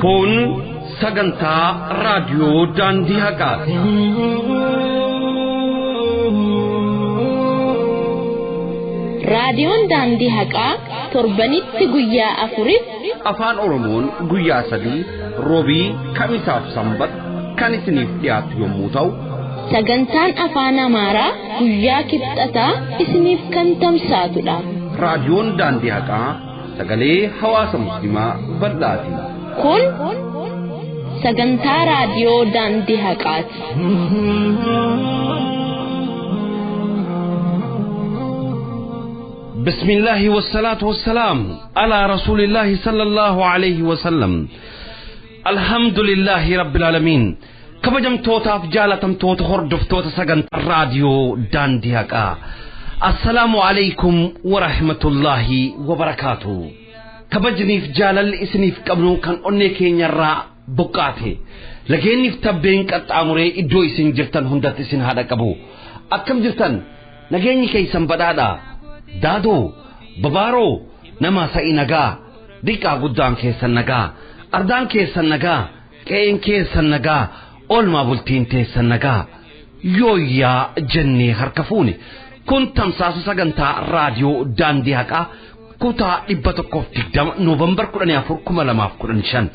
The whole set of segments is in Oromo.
Kun sagantaa raadiyoo Daandii Haqaati. Raadiyoon Daandii Haqaa torbanitti guyyaa 4 Afaan Oromoon guyyaa 3 roobii, kamisaaf sanbata kan isiniif dhiyaatu yommuu ta'u, sagantaan afaan Amaaraa guyyaa kibxataa isiniif kan tamsaatudha. Raadiyoon Daandii Haqaa sagalee hawaasa musliimaa bal'aati. Kun sagantaa raadiyoo Daandii Haqaati. بسم الله والصلاة والسلام على رسول الله صلى الله عليه وسلم. الحمد لله رب العالمين. Kabajamtootaaf jaalatamtoota hordoftoota sagantaa raadiyoo Daandii Haqaa. Assalaamu alaikum wa rahmatullahi wa barakaatu. Kabajniif jaalalli isiniif qabnu kan onnee keenyarraa buqqaate. Lageenniif tabbeen qaxxaamuree iddoo isin jirtan hundatti isin haadha qabu. Akkam jirtan? Nageenyi keessan badhaadha. Daadoo, babaaroo, nama sa'i nagaa, diqqaa guddaan keessan nagaa, ardaan keessan nagaa, qe'een keessan nagaa, oolmaa bultiin teessan nagaa, yooyyaa jennee harka fuune. Kun tamsaasa sagantaa raadiyoo Daandii Haqaa kutaa 120 Noovembar 14 2015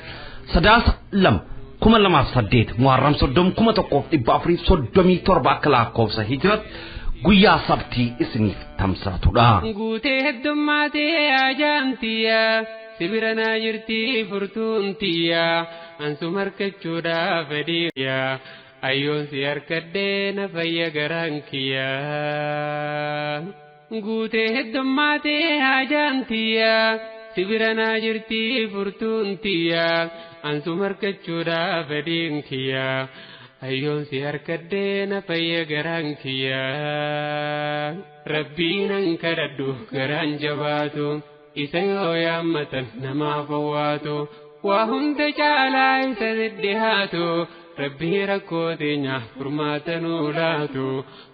Sadaasa 2 2008 Muharram 30 1437 akka lakkoofsa hijiraatti guyyaa sabtii isiniif tamsaatudha. Guutee heddummaatee ajaa'amtiyyaa sibira naa jirti furtuuntiyyaa ansuma harkachuudhaaf fedhiyaa ayyoon si harkadhee na fayya garaan kiyyaa. Guutee heddummaatee ajaa'amtiyyaa sibira naa jirti furtuuntiyyaa ansuma harkachuudhaaf fedhiin kiyyaa. Ayyoon si harkadhee na fayya garaan kiyyaa. Rabbiin an kadhadhu garaan jabaatu isa yoo yaammatan namaaf owwaatu waa hunda caalaa isa deddehaatu rabbii rakkoo teenya furmaata nuu laatu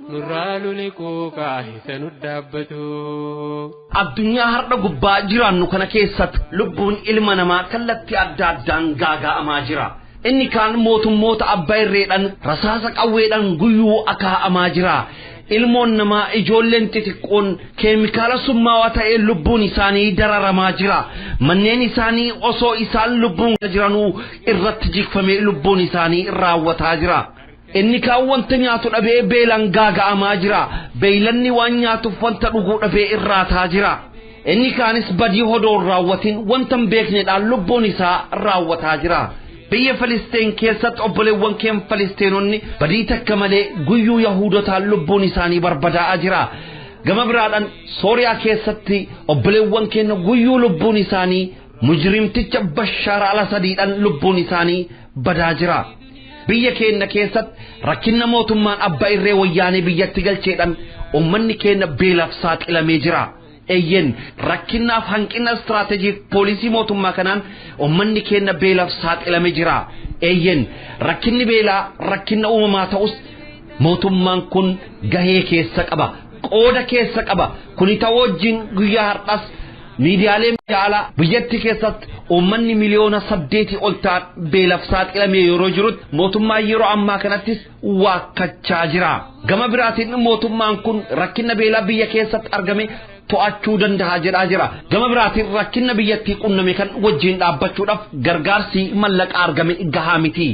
nurraa luliquu kaa isa nu dhaabbatu. Addunyaa har'a gubbaa jiraannu kana keessatti lubbuun ilma namaa kallattii adda addaan gaaga'amaa jira. Inni kaan mootummoota abbaa irreedhaan rasaasa qawweedhaan guyyuu akaa'amaa jira. Ilmoon namaa ijoolleen xixiqqoon keemikaala summaawaa ta'ee lubbuun isaanii dararamaa jira. Manneen isaanii osoo isaan lubbuun jiranuu irratti jigfamee lubbuun isaanii raawwataa jira. Inni kaan wanta nyaatu dhabee beelaan gaaga'amaa jira. Beeylanni waan nyaatuuf wanta dhuguu dhabee irraataa jira. Inni kaanis badii hodoon raawwatiin wanta hin beeknedhaan lubbuun isaa raawwataa jira. Biyya Filisteen keessatti obboleewwan keenya Filisteenonni badii takka malee guyyuu Yahudotaan lubbuun isaanii barbadaa'aa jira. Gama biraadhaan Sooriyaa keessatti obboleewwan keenya guyyuu lubbuun isaanii mujrimticha Bashaar al-Asadiidhaan lubbuun isaanii badaa jira. Biyya keenya keessatti rakkina mootummaan abbaa irree wayyaanee biyyatti galcheedhaan uummanni keenya beelaaf saaxilamee jira. Eeyyen rakkinaaf hanqina istiraatejiif poolisii mootummaa kanaan uummanni keenya beelaaf saaxilamee jira. Eeyyen rakkinni beelaa rakkina uumamaa ta'us mootummaan kun gahee keessa qaba. Qooda keessa qaba. Kuni ta'uu wajjin guyyaa har'as miidiyaalee alaa biyyattii keessatti uummanni miliyoona 8 ol ta'an beelaaf saaxilamee yeroo jirutti mootummaan yeroo ammaa kanattis waakkachaa jira. Gama biraatiin mootummaan kun rakkina beelaa biyya keessatti argame to'achuu danda'a jedhaa jira. Gama biraatiin rakkina biyyattii qunname kan wajjin dhaabbachuudhaaf gargaarsi mallaqa argame gahaa miti.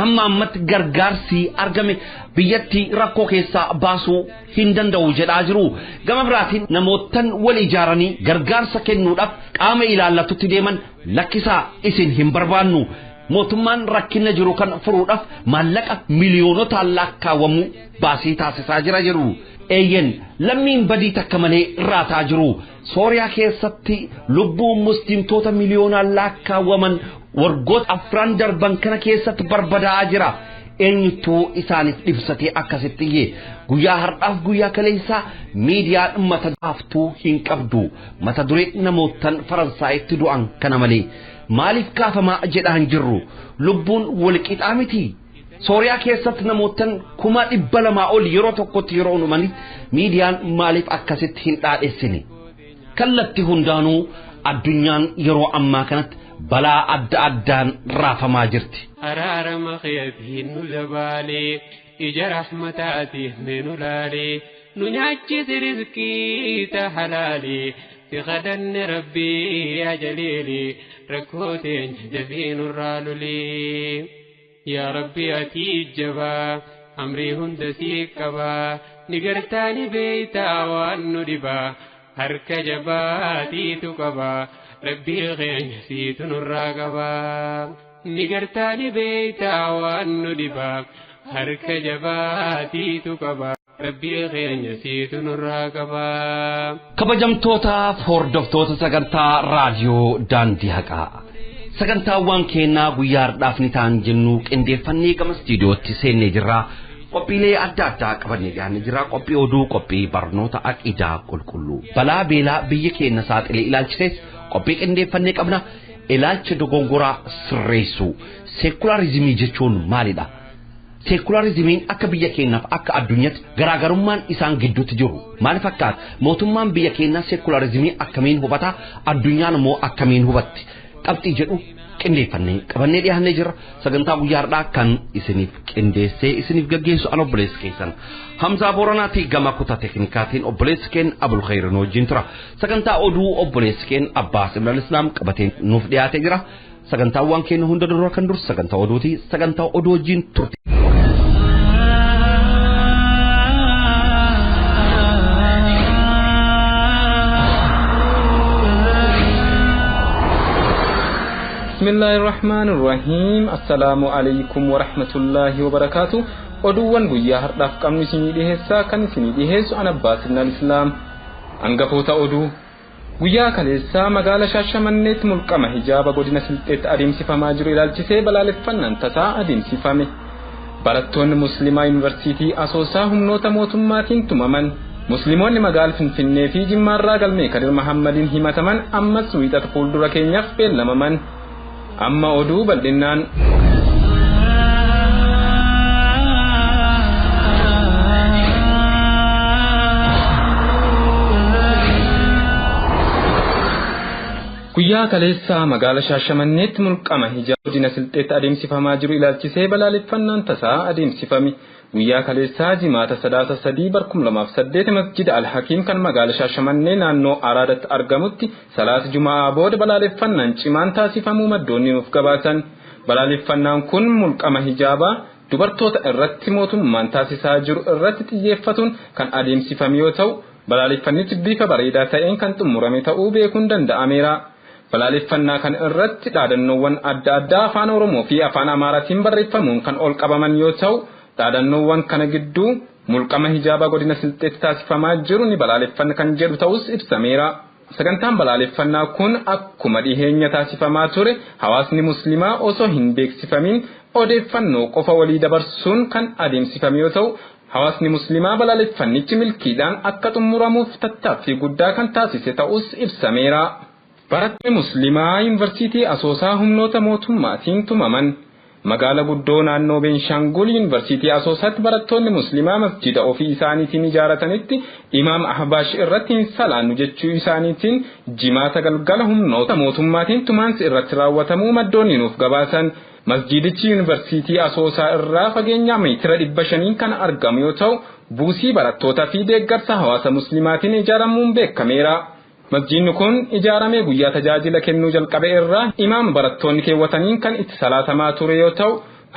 Amma ammatti gargaarsi argame biyyattii rakkoo keessaa baasuu hin danda'u jedhaa jiru. Gama biraatiin namootan wal ijaaranii gargaarsa kennuudhaaf qaama ilaallatutti deeman lakkisaa isin hin barbaannu. Mootummaan rakkina jiru kan furuudhaaf maallaqa miliyoonotaan lakkaawwamu baasii taasisaa jira jedhu. Eeyyen lammiin badii takka malee raataa jiru. Sooriyaa keessatti lubbuun muslimtoota miliyoonaan lakkaawwaman waggoota 4 darban kana keessatti barbadaa'aa jira. Eenyutuu isaaniif dhibsatee akkasitti iyyee guyyaa har'aaf guyyaa kaleessaa miidiyaan mata haaftuu hin qabdu. Mata duree namootan Faransaayitti du'an kana malee maaliif kaafamaa jedhaa hin jirru? Lubbuun walqixaa miti. Sooriyaa keessatti namootan 200,000 ol yeroo tokkotti yeroo dhumanitti miidiyaan maaliif akkasitti hin dhaadhessine? Kallatti hundaanuu addunyaan yeroo ammaa kanatti Balaa adda addaan raafamaa jirti. Araarama keetiin nu dabaalee ija rahmataatiin nu laalee nu nyaachisi rizqii ta halaalee si kadhanne rabbii yaa jaliilee rakkoo teenya dafii nurraa lulee. Yaa rabbi ati jabaa amrii hunda sii qabaa ni gartaa ni beeytaa waan nu dhibaa harka jabaatiitu qabaa. Rabbii keenya siitu nurraa qabaa ni gartaa ni beeytaa waan nu dhibaa harka jabaatiitu qabaa rabbii keenya siitu nurraa qabaa. Kabajamtootaaf hordoftoota sagantaa raadiyoo daandii haqaa. Sagantaawwan keenyaa guyyaa har'aaf ni ta'an jennu qindeeffannee gama istiidiyootti seennee jirra. Qophiilee adda addaa qabannee dhiyaannee jirra. Qophii oduu, qophii barnoota aqidaa qulqulluu. Balaa beelaa biyya keenya saaxilee ilaalchisees qophii qindeeffannee qabna. Ilaalcha dogongoraa sirreessuu. Seekularizimii jechuun maalidha? Seekularizimiin akka biyya keenyaaf akka addunyaatti garaagarummaan isaan gidduutti jiru. Maal fakkaata? Mootummaan biyya keenyaa seekularizimii akkamiin hubata? Addunyaan immoo akkamiin hubatti? Qabxii jedhu qindeeffannee qabannee dhiyaannee jirra. Sagantaa guyyaa har'aa kan isiniif qindeessee isiniif gaggeessu an obboleessi keessan Hamzaa Booranaatii gama kutaa teeknikaatiin obboleessi keenya Abul Khayrin wajjin tura. Sagantaa oduu obboleessi keenya Abbaas Ibrahim Islaam qabatee nuuf dhiyaatee jira. Sagantaawwan keenya hunda dura kan dursu sagantaa oduuti. Sagantaa oduu wajjin turte. بسم الله الرحمن الرحيم السلام عليكم ورحمة الله وبركاته oduuwwan guyyaa har'aaf qabnu isinii dhiheessaa kan isinii dhiheessu an Abbaas Ibn Islaam. Hangafoota oduu guyyaa kaleessaa magaala Shaashamanneetti mulqama hijaaba godina Silxeetti adeemsifamaa jiru ilaalchisee balaaleffannaan tasaa adeemsifame. Barattoonni Musliimaa Yuunivarsiitii Asoosaa humnoota mootummaatiin tumaman. Musliimoonni magaala Finfinnee fi Jimmaarraa galmee Kadir Mahammadiin himataman ammas wiixata fuuldura keenyaaf beellamaman. Amma oduu bal'innaan. Guyyaa kaleessaa magaala Shaashamanneetti mulqama hijaaba godina Silxeetti adeemsifamaa jiru ilaalchisee balaaleffannaan tasaa adeemsifame. Guyyaa kaleessaa jimaata 3 2008 masjida Al-Hakiim kan magaala Shaashamannee naannoo Araadatti argamutti salaata Juma'aa booda balaaleffannaan cimaan taasifamuu maddoonni nuuf gabaasan. Balaaleffannaan kun mulqama hijaabaa dubartoota irratti mootummaan taasisaa jiru irratti xiyyeeffatuun kan adeemsifame yoo ta'u, balaaleffannichi bifa bareedaa ta'een kan xumurame ta'uu beekuun danda'ameera. Balaaleffannaa kan irratti dhaadannoowwan adda addaa afaan Oromoo fi afaan Amaaraatiin barreeffamuun kan ol qabaman yoo ta'u, dhaadannoowwan kana gidduu mulqama hijaabaa godina Silxeetti taasifamaa jiru ni balaaleffanna kan jedhu ta'us ibsameera. Sagantaan balaaleffannaa kun akkuma dhiheenya taasifamaa ture hawaasni musliimaa osoo hin beeksifamin odeeffannoo qofa walii dabarsuun kan adeemsifame yoo ta'u, hawaasni musliimaa balaaleffannichi milkiidhaan akka xumuramuuf tattaaffii guddaa kan taasise ta'us ibsameera. Barattoonni musliimaa Yuunivarsiitii Asoosaa humnoota mootummaatiin tumaman. Magaala guddoo naannoo Beenshaangul Yuunivarsiitii Asoosaatti barattoonni musliimaa masjida ofii isaaniitiin ijaaratanitti Imaam Ahbaash irratti hin salaannu jechuu isaaniitiin jimaata galgala humnoota mootummaatiin tumaansi irratti raawwatamuu maddoonni nuuf gabaasan. Masjidichi Yuunivarsiitii Asoosaa irraa fageenya meetira 500 kan argamu yoo ta'u, buusii barattootaa fi deeggarsa hawaasa musliimaatiin ijaaramuun beekameera. Masjidni kun ijaaramee guyyaa tajaajila kennuu jalqabe irraa imaam barattoonni keewwataniin kan itti salaatamaa ture yoo ta'u,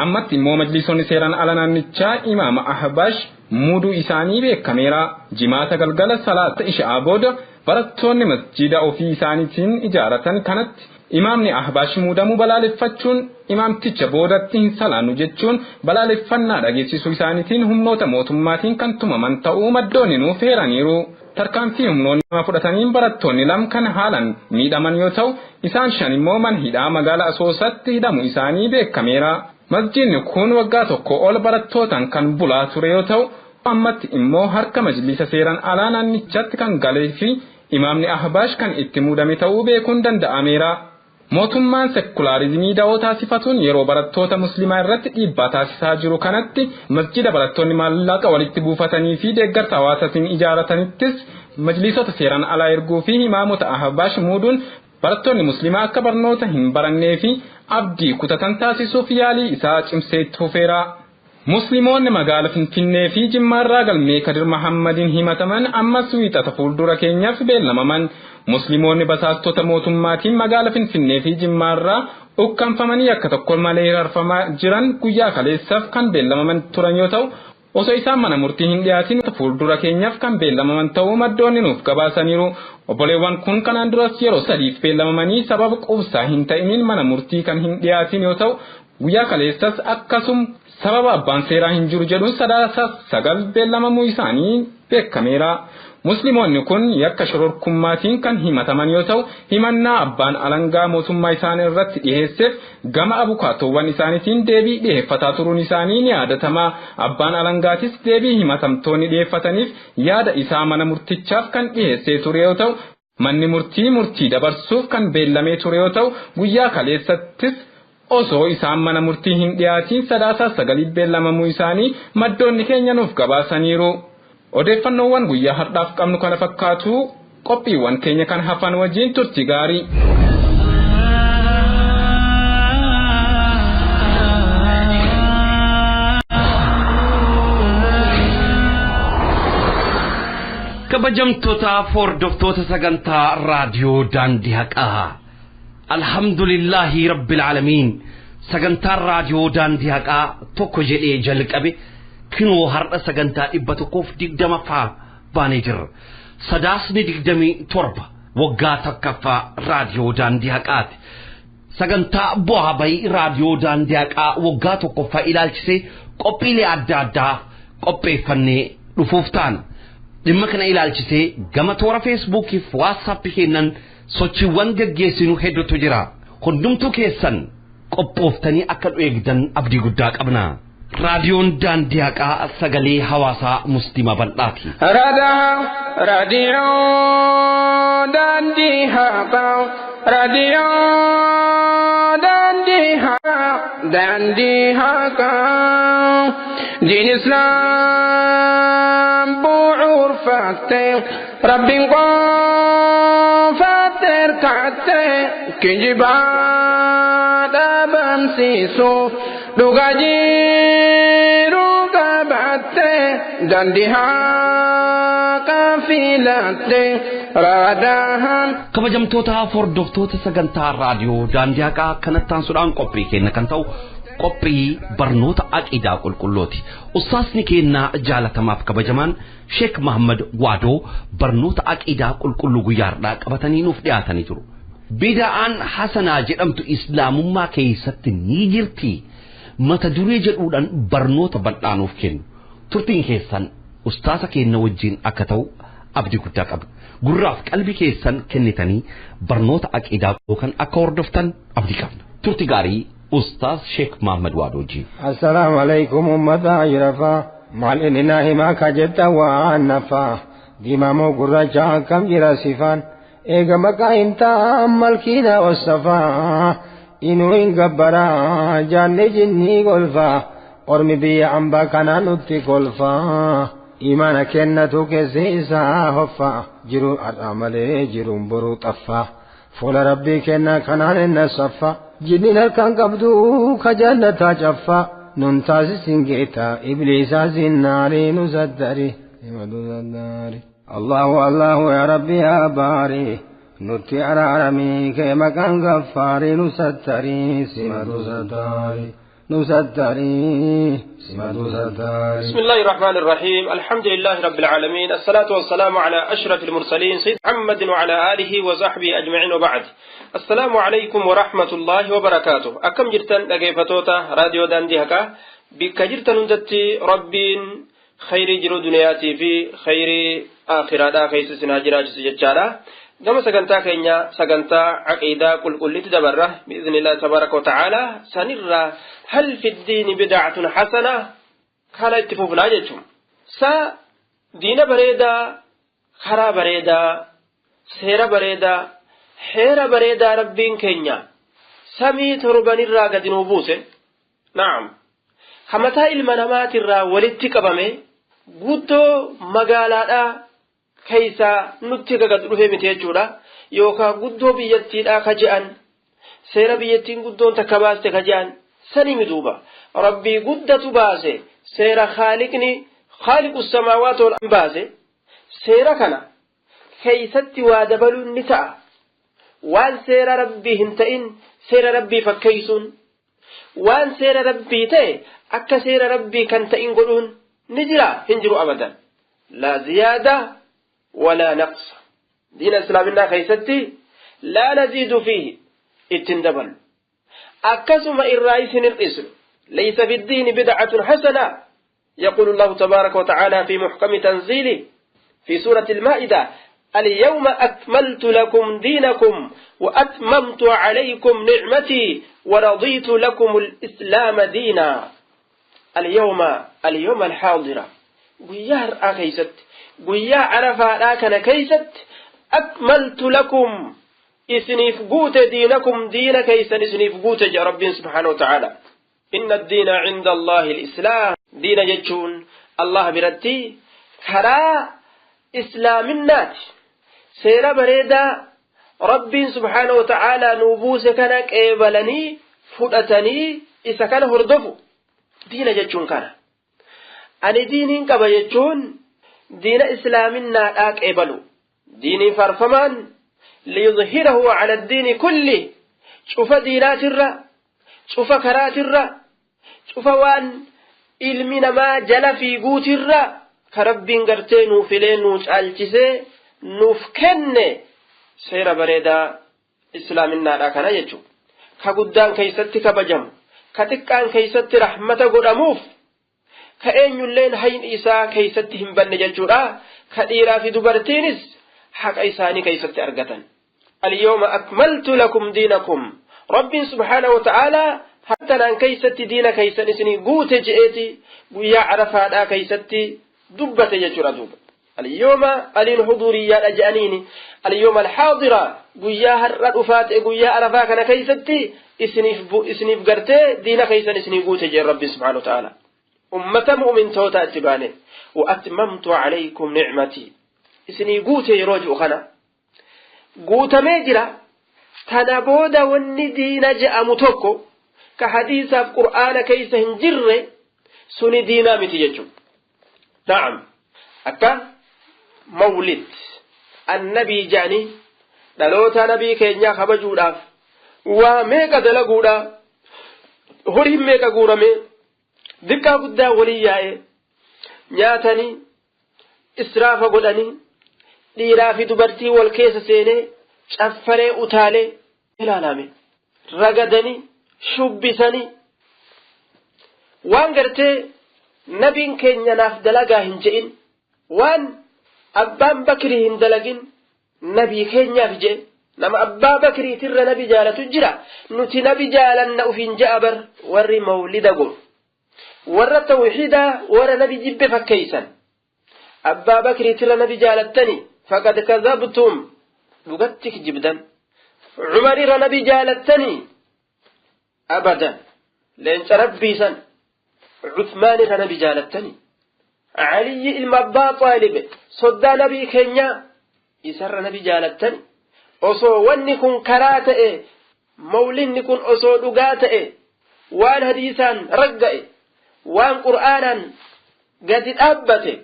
ammatti immoo majliisonni seeraan ala naannichaa imaama Ahbaash muuduu isaanii beekameera. Jimaata galgala salaata isha'aa booda barattoonni masjida ofii isaaniitiin ijaaratan kanatti imaamni Ahbaash muudamuu balaaleffachuun imaamticha boodatti hin salaannu jechuun balaaleffannaa dhageessisuu isaaniitiin humnoota mootummaatiin kan tumaman ta'uu maddoonni nuuf heeraniiru. Tarkaanfii humnoonni nama fudhataniin barattoonni lama kan haalaan miidhaman yoo ta'u, isaan shan immoo mana hidhaa magaalaa Asoosaatti hidhamu isaanii beekameera. Masjidni kun waggaa tokko ol barattootaan kan bulaa ture yoo ta'u, ammatti immoo harka majlisa seeraan alaa naannichatti kan galee fi imaamni Ahbaash kan itti muudame ta'uu beekuun danda'ameera. Mootummaan sekulaarizimii da'oo taasifatuun yeroo barattoota musliimaa irratti dhiibbaa taasisaa jiru kanatti masjida barattoonni maallaqa walitti buufatanii fi deeggarsa hawaasaatiin ijaarataniittis majliisota seeraan alaa erguu fi imaamota Ahbaash muuduun Barattoonni Musliimaa akka barnoota hin barannee fi abdii kutatan taasisuuf yaalii isaa cimsee itti fufeera. Musliimoonni magaala Finfinnee fi Jimmaarraa galmee Kadir Mahammadiin himataman ammas wiixata fuuldura keenyaaf beellamaman. Musliimoonni basaastota mootummaatiin magaala Finfinnee fi Jimmaarraa ukkanfamanii akka tokko malee hiraarfamaa jiran guyyaa kaleessaaf kan beellamaman turan yoo ta'u, osoo isaan mana murtii hin dhiyaatin fuuldura keenyaaf kan beellamaman ta'uu maddoonni nuuf gabaasaniiru. Obboleewwan kun kanaan duras yeroo sadiif beellamamanii sababa quubsaa hin ta'iniin mana murtii kan hin dhiyaatin yoo ta'u, guyyaa kaleessas akkasuma sababa abbaan seeraa hin jiru jedhuun sadaasa 9 beellamamuu isaanii beekameera. Musliimoonni kun yakka shororkummaatiin kan himataman yoo ta'u, himannaa abbaan alangaa mootummaa isaan irratti dhiheesseef gama abukaatowwan isaaniitiin deebii dhiheeffataa turuun isaanii ni yaadatama. Abbaan alangaatis deebii himatamtoonni dhiheeffataniif yaada isaa mana murtichaaf kan dhiheessee ture yoo ta'u, manni murtii murtii dabarsuuf kan beellamee ture yoo ta'u, guyyaa kaleessattis osoo isaan mana murtii hin dhiyaatiin sadaasa 9 beellamamuu isaanii maddoonni keenya nuuf gabaasaniiru. Odeeffannoowwan guyyaa har'aaf qabnu kana fakkaatu qophiiwwan keenya kan hafan wajjin turtii gaarii. Kabajamtoota hordoftoota sagantaa raadiyoo daandii haqaa. Alhamdulillahi rabbil aalamiin. Sagantaan raadiyoo daandii haqaa tokko jedhee jalqabe kinoo har'a sagantaa 120ffaa baanee jirra. Sadaasni 27 waggaa 1ffaa raadiyoo daandii haqaati. Sagantaa bu'aa bayii raadiyoo daandii haqaa waggaa 1ffaa ilaalchisee qophiilee adda addaa qopheeffannee dhufuuf taana. Dhimma kana ilaalchisee gama toora feesbuukii fi waatsaappii kennan sochiiwwan geggeessinu hedduutu jira. Hundumtuu keessan qophooftanii akka nu eegdan abdii guddaa qabna. Raadiyoon daandii haqaa sagalee hawaasaa musliima bal'aati. Raadiyoo daandii haqaa raadiyoo daandii haqaa daandii haqaa diin islaam bu'uurfatte rabbiin qofaatti hirkatte kijibaa dhabamsiisuuf dhugaa jiru qabatte daandii haqaa filatte raadaan. Kabajamtoota hordoftoota sagantaa raadiyoo daandii haqaa kanatti aansuudhaan qophii keenya kan ta'u qophii barnoota aqiidaa qulqulluuti. Ustaasni keenya jaalatamaaf kabajamaan Sheek Mahammad Waadoo barnoota aqiidaa qulqulluu guyyaa har'aa qabatanii nuuf dhiyaatanii jiru. Bida'aan hasanaa jedhamtu islaamummaa keessatti ni jirti. Mata duree jedhuudhaan barnoota bal'aa nuuf kennu. Turtiin keessan ustaasa keenya wajjin akka ta'u abdii guddaa qabna. Gurraaf qalbii keessan kennitanii barnoota aqiidaa yookaan akka hordoftan abdii qabna. Turtii gaarii Ustaaz Sheek Mahammad Waadoo wajjin. Assalaamu alaikum ummata ayirafaa maal inni naa himaa ka jetta waan nafaa diimaa gurraacha akkam jira sifaan eega maqaa hin ta'an malkiina wassafaa inuu hin gabbaraa jaanne jinnii golfaa ormi biyya ambaa kanaa nutti kolfaa imaana kennatu keessi isaa hoffaa jiru har'aa malee jiruun boruu xaffaa fuula rabbii kennaa kanaan inna saffaa jinniin harkaan qabdu ka jannataa caffaa nun taasisin geeta ibliisaa zinnaarii nu saddari Allahu Allahu ya Rabbi ya baari nutti araaramii kee maqaan gaffaarii nu sattarii simatu sattarii nu sattarii simatu sattarii. بسم الله الرحمن الرحيم الحمد لله رب العالمين الصلاة والسلام على أشرف المرسلين سيد محمد وعلى آله وصحبه أجمعين وبعد السلام عليكم ورحمة الله وبركاته أكم جرتن أجيفتوتا راديو داندي هكا بك جرتن دتي ربين خير جرو دنياتي في خير آخرة دا خيس سناجراج سجارة gama sagantaa keenya sagantaa aqiidaa qulqullitti dabarra biiznillaahi tabaaraka watacaala sanirraa hal fi ddiini bidacatun hasana kana itti fufnaa jechuun sa diina bareedaa karaa bareedaa seera bareedaa heera bareedaa rabbiin keenya samii torbanirraa gadi nuu buuse naam hamataa ilma namaatirraa walitti qabame guuttoo magaalaadhaa Keeysaa nutti gagad dhufee miti jechuudha. Yookaan guddoo biyyattiidhaa ka je'an, seera biyyattiin guddoon takka baaste ka je'an sanii miduuba. Rabbii guddatu baase seera, khaaliqni khaaliqu samaawaat wal baase. Seera kana keeysatti waa dabaluun ni ta'a. Waan seera Rabbii hin ta'in seera Rabbii fakkeeysuun, waan seera Rabbii ta'e akka seera Rabbii kan ta'in godhuun ni jira? Hin jiru abadan. Laa ziyaada walaa naqsa. Diina Islaaminaa keeysatti laa naziidu fiihi, ittin dabalu, akkasuma irraa isin hir'isnu. Laysa fi ddiini bidcatun hasana. يقول الله تبارك وتعالى في محكم تنزيله في سورة المائدة: اليوم أكملت لكم دينكم وأتممت عليكم نعمتي ورضيت لكم الإسلام دينا. اليوم، اليوم الحاضرة، guyyaa har'aa keeysatti, guyyaa Arafaadhaa kana keeysatti, أكملت لكم, isiniif guute, دينكم, diina keeysan isiniif guute jedha Rabbiin سبحانه وتعالى. إن الدين عند الله الإسلام. Diina jechuun Allah biratti karaa Islaaminaati. Seera bareedaa Rabbiin سبحانه وتعالى nuu buuse kana qeebalanii fudhatanii isa kana hordofu diina jechuun kana. Ani diiniin qaba jechuun diina Islaaminaadhaa qeebalu. Diiniin faarfamaan ليظهره على الدين كله, cufa diinaatirra, cufa karaatirra, cufa waan ilmi namaa jala fiiguutirra ka Rabbiin gartee nuuf filee, nuu caalchisee nuuf kenne seera bareedaa Islaaminaadha kana jechuudha. Ka guddaan keeysatti kabajamu, ka xiqqaan keeysatti rahmata godhamuuf, ka eenyulleen hayni isaa keeysatti hin banne jechuudha. Ka dhiiraa fi dubartiinis haqa isaanii keeysatti argatan. اليوم أكملت لكم دينكم. Rabbiin سبحانه وتعالى hattanaan keeysatti diina keeysan isinii guute je'eeti guyyaa Arafaadhaa keeysatti dubbate jechuudha duuba. اليوم aliin huduriyaadha je'aniini. اليوم الحاضرة, guyyaa har'a dhufaa ta'e, guyyaa Arafaa kana keeysatti isiniif gartee diina keeysan isinii guute jee Rabbiin سبحانه وتعالى. Ummata mu'mintoota itti baane. وأتممت عليكم نعمتي, isinii guute yeroo ji'u kana guutamee jira. Tana booda wanni diina je'amu tokko ka hadiisaaf Qur'aana keeysa hin jirre suni diinaa miti jechuudha. Na'am, akka mawlid annabii jedhanii dhaloota nabii keenyaa kabajuudhaaf waa meeqa dalaguudha, horiin meeqa guurame, diqqaa guddaa walii yaa'e, nyaatanii israafa godhanii, dhiiraa fi dubartii wal keessa seenee caffaree utaalee ilaalame, ragadanii shubbisanii, waan gartee nabiin keenya naaf dalagaa hin je'in, waan abbaan Bakrii hin dalagin nabii keenyaaf je'e. Nama abbaa Bakriitirra nabi jaalatu jira? Nuti nabi jaalanna ufiin je'a bar. Warri mawlida godhu warra tawxiidaa, warra nabi jibbe fakkeeysan. Abbaa Bakriitirra nabi jaalattani, فقد كذبتم, dhugatti kijibdan. Cumarirra nabi jaalattani? Abadan, leenca Rabbiisan. Cuthmaanirra nabi jaalattani? Caliyyi ilma abbaa Xaalibe, soddaa nabii keenyaa, isarra nabi jaalattani? Osoo wanni kun karaa ta'e, mawlinni kun osoo dhugaa ta'e, waan hadiisaan ragga'e, waan Qur'aanaan gadi dhaabbate,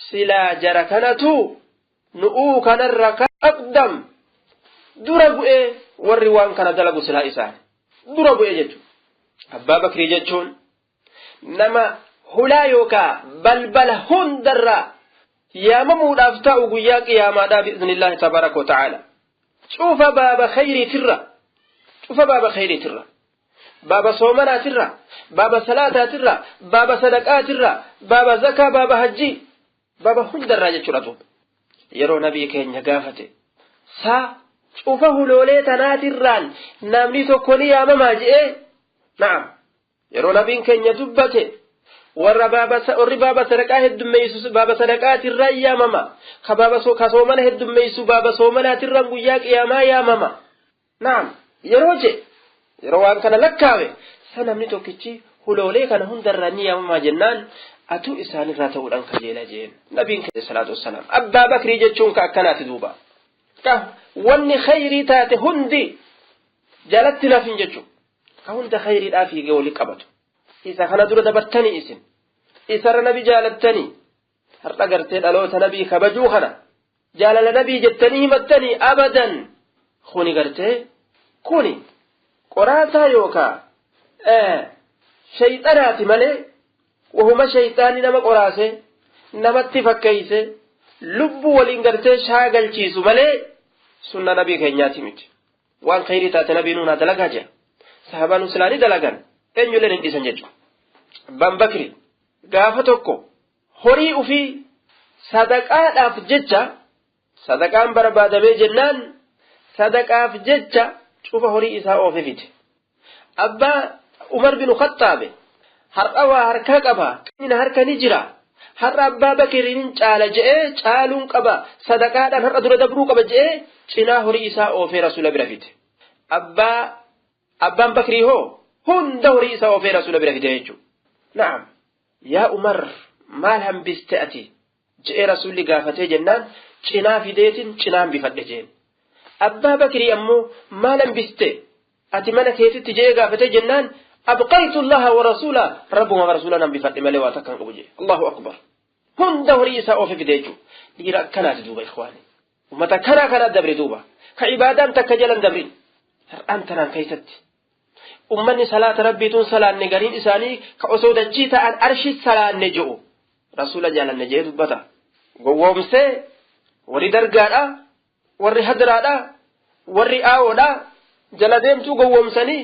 silaa jara kanatu nu'uu kanarra ka aqdam dura bu'ee. Warri waan kana dalagu silaa isaan dura bu'ee jechuudha. Abbaa Bakrii jechuun nama hulaa yookaa balbala hundarraa yaamamuudhaaf ta'u guyyaa qiyaamaadhaa بإذن الله تبارك وتعالى. Cufa baaba khayriitirra, cufa baaba khayriitirra, baaba soomanaatirra, baaba salaataatirra, baaba sadaqaatirra, baaba zakaa, baaba hajjii, baaba hundarraa jechuudha duuba. Yeroo nabii keenya gaafate, saa cufa huloolee tanaatirraan namni tokko ni yaamamaa je'ee, na'am, yeroo nabiin keenya dubbate, warra baaba, warri baaba sadaqaa heddummeessu baaba sadaqaatirraan yaamama, ka baaba ka soomana heddummeessu baaba soomanaatirraan guyyaa qiyaamaa yaamama, na'am, yeroo je yeroo waan kana lakkaawe sa namni tokkichi Huloolee kana hundarraa ni yaamamaa jennaan atuu isaanirraa ta'uudhaan kajeela jeen. Nabiin keenya salaatu wassalaam. Abbaa Bakrii jechuun ka akkanaati duuba. Ka wanni khayrii taate hundi jalatti nafin jechuudha. Ka hunda khayriidhaa fiigee walii qabatu. Isa kana dura dabartanii isin. Isarra nabi jaalattanii. Har'a gartee dhaloota nabii kabajuu kana. Jaalala nabii jettanii himattanii abadan. Kuni gartee kuni qoraataa yookaa shayxanaati malee wahuma shayxaanni nama qoraase namatti fakkeeyse lubbuu waliin gartee shaagalchiisu malee sunna nabii keenyaati miti. Waan khayrii taate nabii nuunaa dalagaa jira. Sahabaan silaanii dalagan eenyulleen hin dhiisan jechuudha. Abbaan Bakri gaafa tokko horii ufii sadaqaadhaaf jecha sadaqaan barbaadamee jennaan sadaqaaf jecha cufa horii isaa oofee fide. Abbaa Umar bin Khattaabe har'a waa harkaa qaba inni harka ni jira har'a Abbaa Bakriin caala je'ee caaluun qaba sadaqaadhaan har'a dura dabruu qaba je'ee cinaa horii isaa oofee rasuula bira fide. Abbaan Bakrii hoo hunda horii isaa oofee rasuula bira fide jechuudha. Naam yaa Umar maal hambiste ati je'ee rasuulli gaafatee jennaan cinaa fideetiin cinaa hambifadhe jeen. Abbaa Bakrii ammoo maal hambiste ati mana keetitti je'ee gaafatee jennaan abqaytu Allaha wa rasuula rabbuma wa rasuula nan bifadhe malee waa takka hin qabu jee. Allahu akbar. Hunda horii isaa oofee fide jechuudha. Dhiira akkanaati duuba ikhwaani. Ummata kanaa kanaa dabre duuba. Ka ibaadaan takka jalan dabrin. Har'aan tanaan keessatti. Ummanni salaata rabbiituun salaanne gariin isaanii ka osoo dachii ta'an arshi salaanne je'u. Rasuula jaalanne jee dubbata. Gowwoomsee warri dargaadha, warri hadraadha, warri aawoodha jala deemtuu gowwoomsanii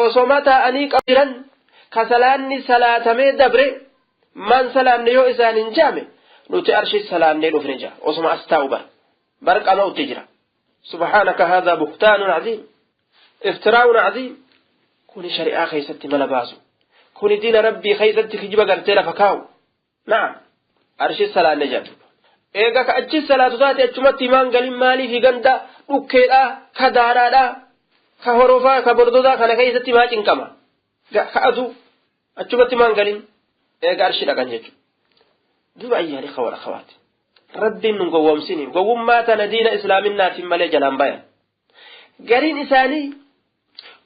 osoma taa'anii qabiran ka salaanni salaatamee dabre maan salaanne yoo isaan hin jaame nuti arshi salaannee dhufne jaa osoma as taa'u bar barqama utti jira. Subhaanaka haadhaa buhtaanun aziim iftiraa'un aziim. Kuni shari'aa keessatti mala baasu, kuni diina rabbii keessatti kijiba gartee lafa kaa'u. Naam arshi salaanne jedhu. Eega ka achi salaatu taate achumatti himaan galin maaliif ganda dhukkeedhaa ka daaraadhaa ka horofaa ka bordodaa kana keessatti maa cinqama ka aduu achumatti himaan galin eega arshi dhaqan jechuudha. Duuba ayyaani khawara khawaati. Rabbiin nun gowwoomsini gowwummaa tana diina islaaminaatiin malee jalaan bayan. Gariin isaanii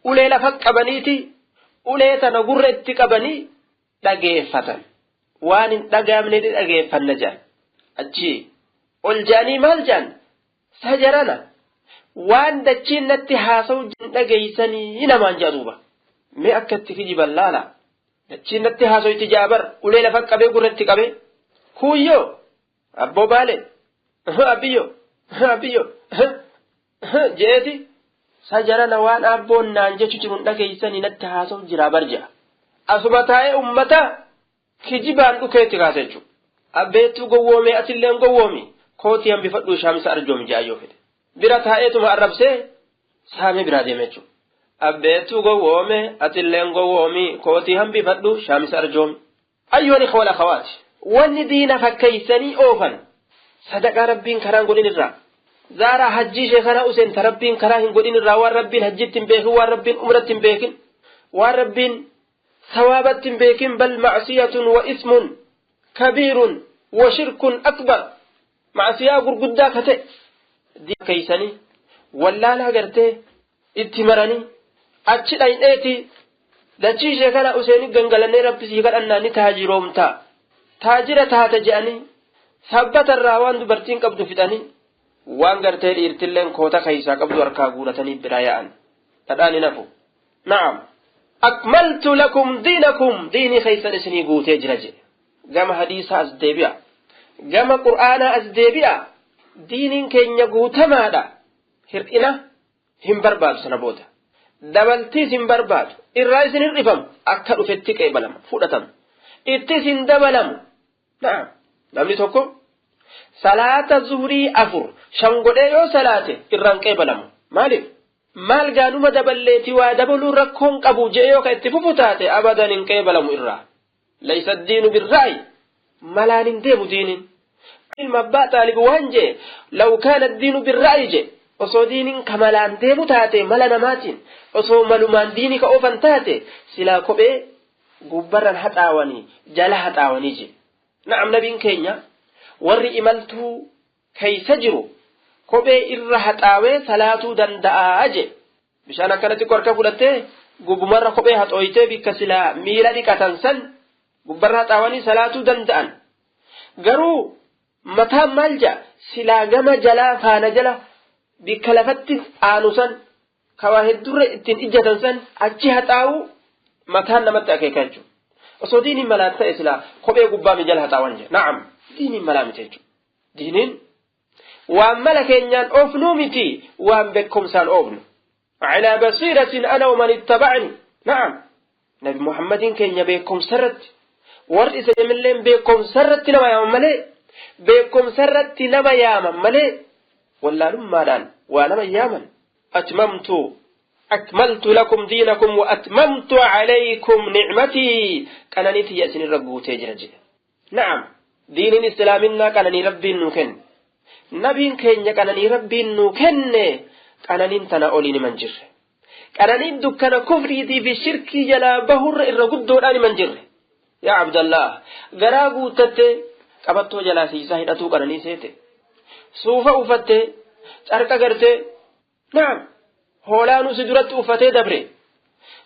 ulee lafa qabaniiti ulee tana gurra itti qabanii dhageeffatan. Waan hin dhagaamne dhageeffanna jaan. Achi ol jaanii maal jaan sajarana waan dachiin natti haasa'u dhageessanii namaan jaa duuba. Mee akka itti kijiban laala. Dachiin natti haasa'u itti jaabar ulee lafa qabee gurra itti qabee kuuyyoo abboo baale abbiyyoo abbiyyoo je'eeti sajarana waan abboon naan jechu jiru dhageessanii natti haasa'u jira bar jaa. Asuma taa'ee ummata kijibaan dhukeetti kaasa jechuudha. Abbeettuu gowwoomee atilleen gowwoomi kootii hambifadhuu shaamisa arjoomi jaa yoo fedhe. Bira taa'eetuma arrabsee saamee biraa deeme jechuudha. Abbeettuu gowwoome atilleen gowwoomi kootii hambifadhuu shaamisa arjoomi. Ayyuhal ikhwa wal akhawaati wanni diina fakkeessanii oofan sadaqaa rabbiin karaa hin godhin irraa zaaraa hajjii ishee kanaa useenta rabbiin karaa hin godhin irraa waan rabbiin hajjitti hin beekin waan rabbiin umratti hin beekin waan rabbiin sawaabatti hin beekin bal macsiyatun wa ismun kabiirun wa shirkun akbar macsiyaa gurguddaa ka ta'e diina keeysanii wallaalaa gartee itti maranii achi dhayneeti dachii ishee kana useenii gangalannee rabbi sii kadhannaa ni taajiroomtaa taajira taata je'anii sabbatarraa waan dubartiin qabdu fixanii waan gartee dhiirtilleen koota keeysaa qabdu harkaa guuratanii biraa yaa'an dhadhaan hin hafu. Na'am akmaltu lakum diinakum diinii keeysan isinii guutee jira jedhe. Gama hadiisaa as deebi'a, gama qur'aanaa as deebi'a. Diiniin keenya guutamaadha. Hir'ina hin barbaadu sana booda. Dabaltiis hin barbaadu. Irraa isin hir'ifamu akka dhufetti qeebalama fudhatama. Ittis hin dabalamu. Na'am namni tokko salaata zuhurii 4 5 godhee yoo salaate irraan qeebalamu. Maaliif? Maal gaanuma daballeeti waa dabaluun rakkoon qabu je'ee yoo ka itti fufu taate abadan hin qeebalamu irraa. Laysa diinu birraa'i malaan hin deemu diiniin. Ilma abbaa Xaalib waan jee law kaana diinu birraa'i jee osoo diiniin ka malaan deemu taate mala namaatiin osoo malumaan diinii ka oofan taate silaa kophee Gubbarran haxaawanii jala haxaawanii je. Na'am, nabiin keenya warri imaltuu keeysa jiru kophee irra haxaawee salaatuu danda'aa je. Bishaan akkanatti qorka fudhattee gubbumarra kophee haxooytee bikka silaa miila dhiqatan san gubbarra haxaawanii salaatuu danda'an. Garuu mataan maal ja'a? Silaa gama jalaa faana jala bikka lafatti aanu san kawaa heddurra ittiin ijjatan san achi haxaa'uu mataan namatti akeeka jechuudha. Osoo diiniin malaa ta'e silaa kophee gubbaa jala haxaawan jedha. Na'am, diiniin malaa miti jechuudha. Diiniin waan mala keenyaan oofnuu miti, waan beekumsaan oofnu. Calaa basiiratin ana waman ittabacni. Na'am, Nabi Muhammadiin keenya beekumsarratti, warri isa jamilleen beekumsarratti nama yaaman malee, beekumsarratti nama yaaman malee wallaalummaadhaan waa nama yaaman. Atmamtu أكملت لكم دينكم وأتممت عليكم نعمتي قنانيتي يأسن الرب تجرج. نعم، دين الإسلامنا قناني ربي نوكن، نبي كين قناني ربي نوكن، قنانين تنا أولين من جر، قنانين دكان كفري دي في الشرك جلا بهر الرقود دوران من جر. يا عبد الله، غراغو تتي قبطو جلا سيسا هدتو قناني سيتي سوفا أفتي تركا غرتي. نعم، hoolaanu si duratti uffatee dabre,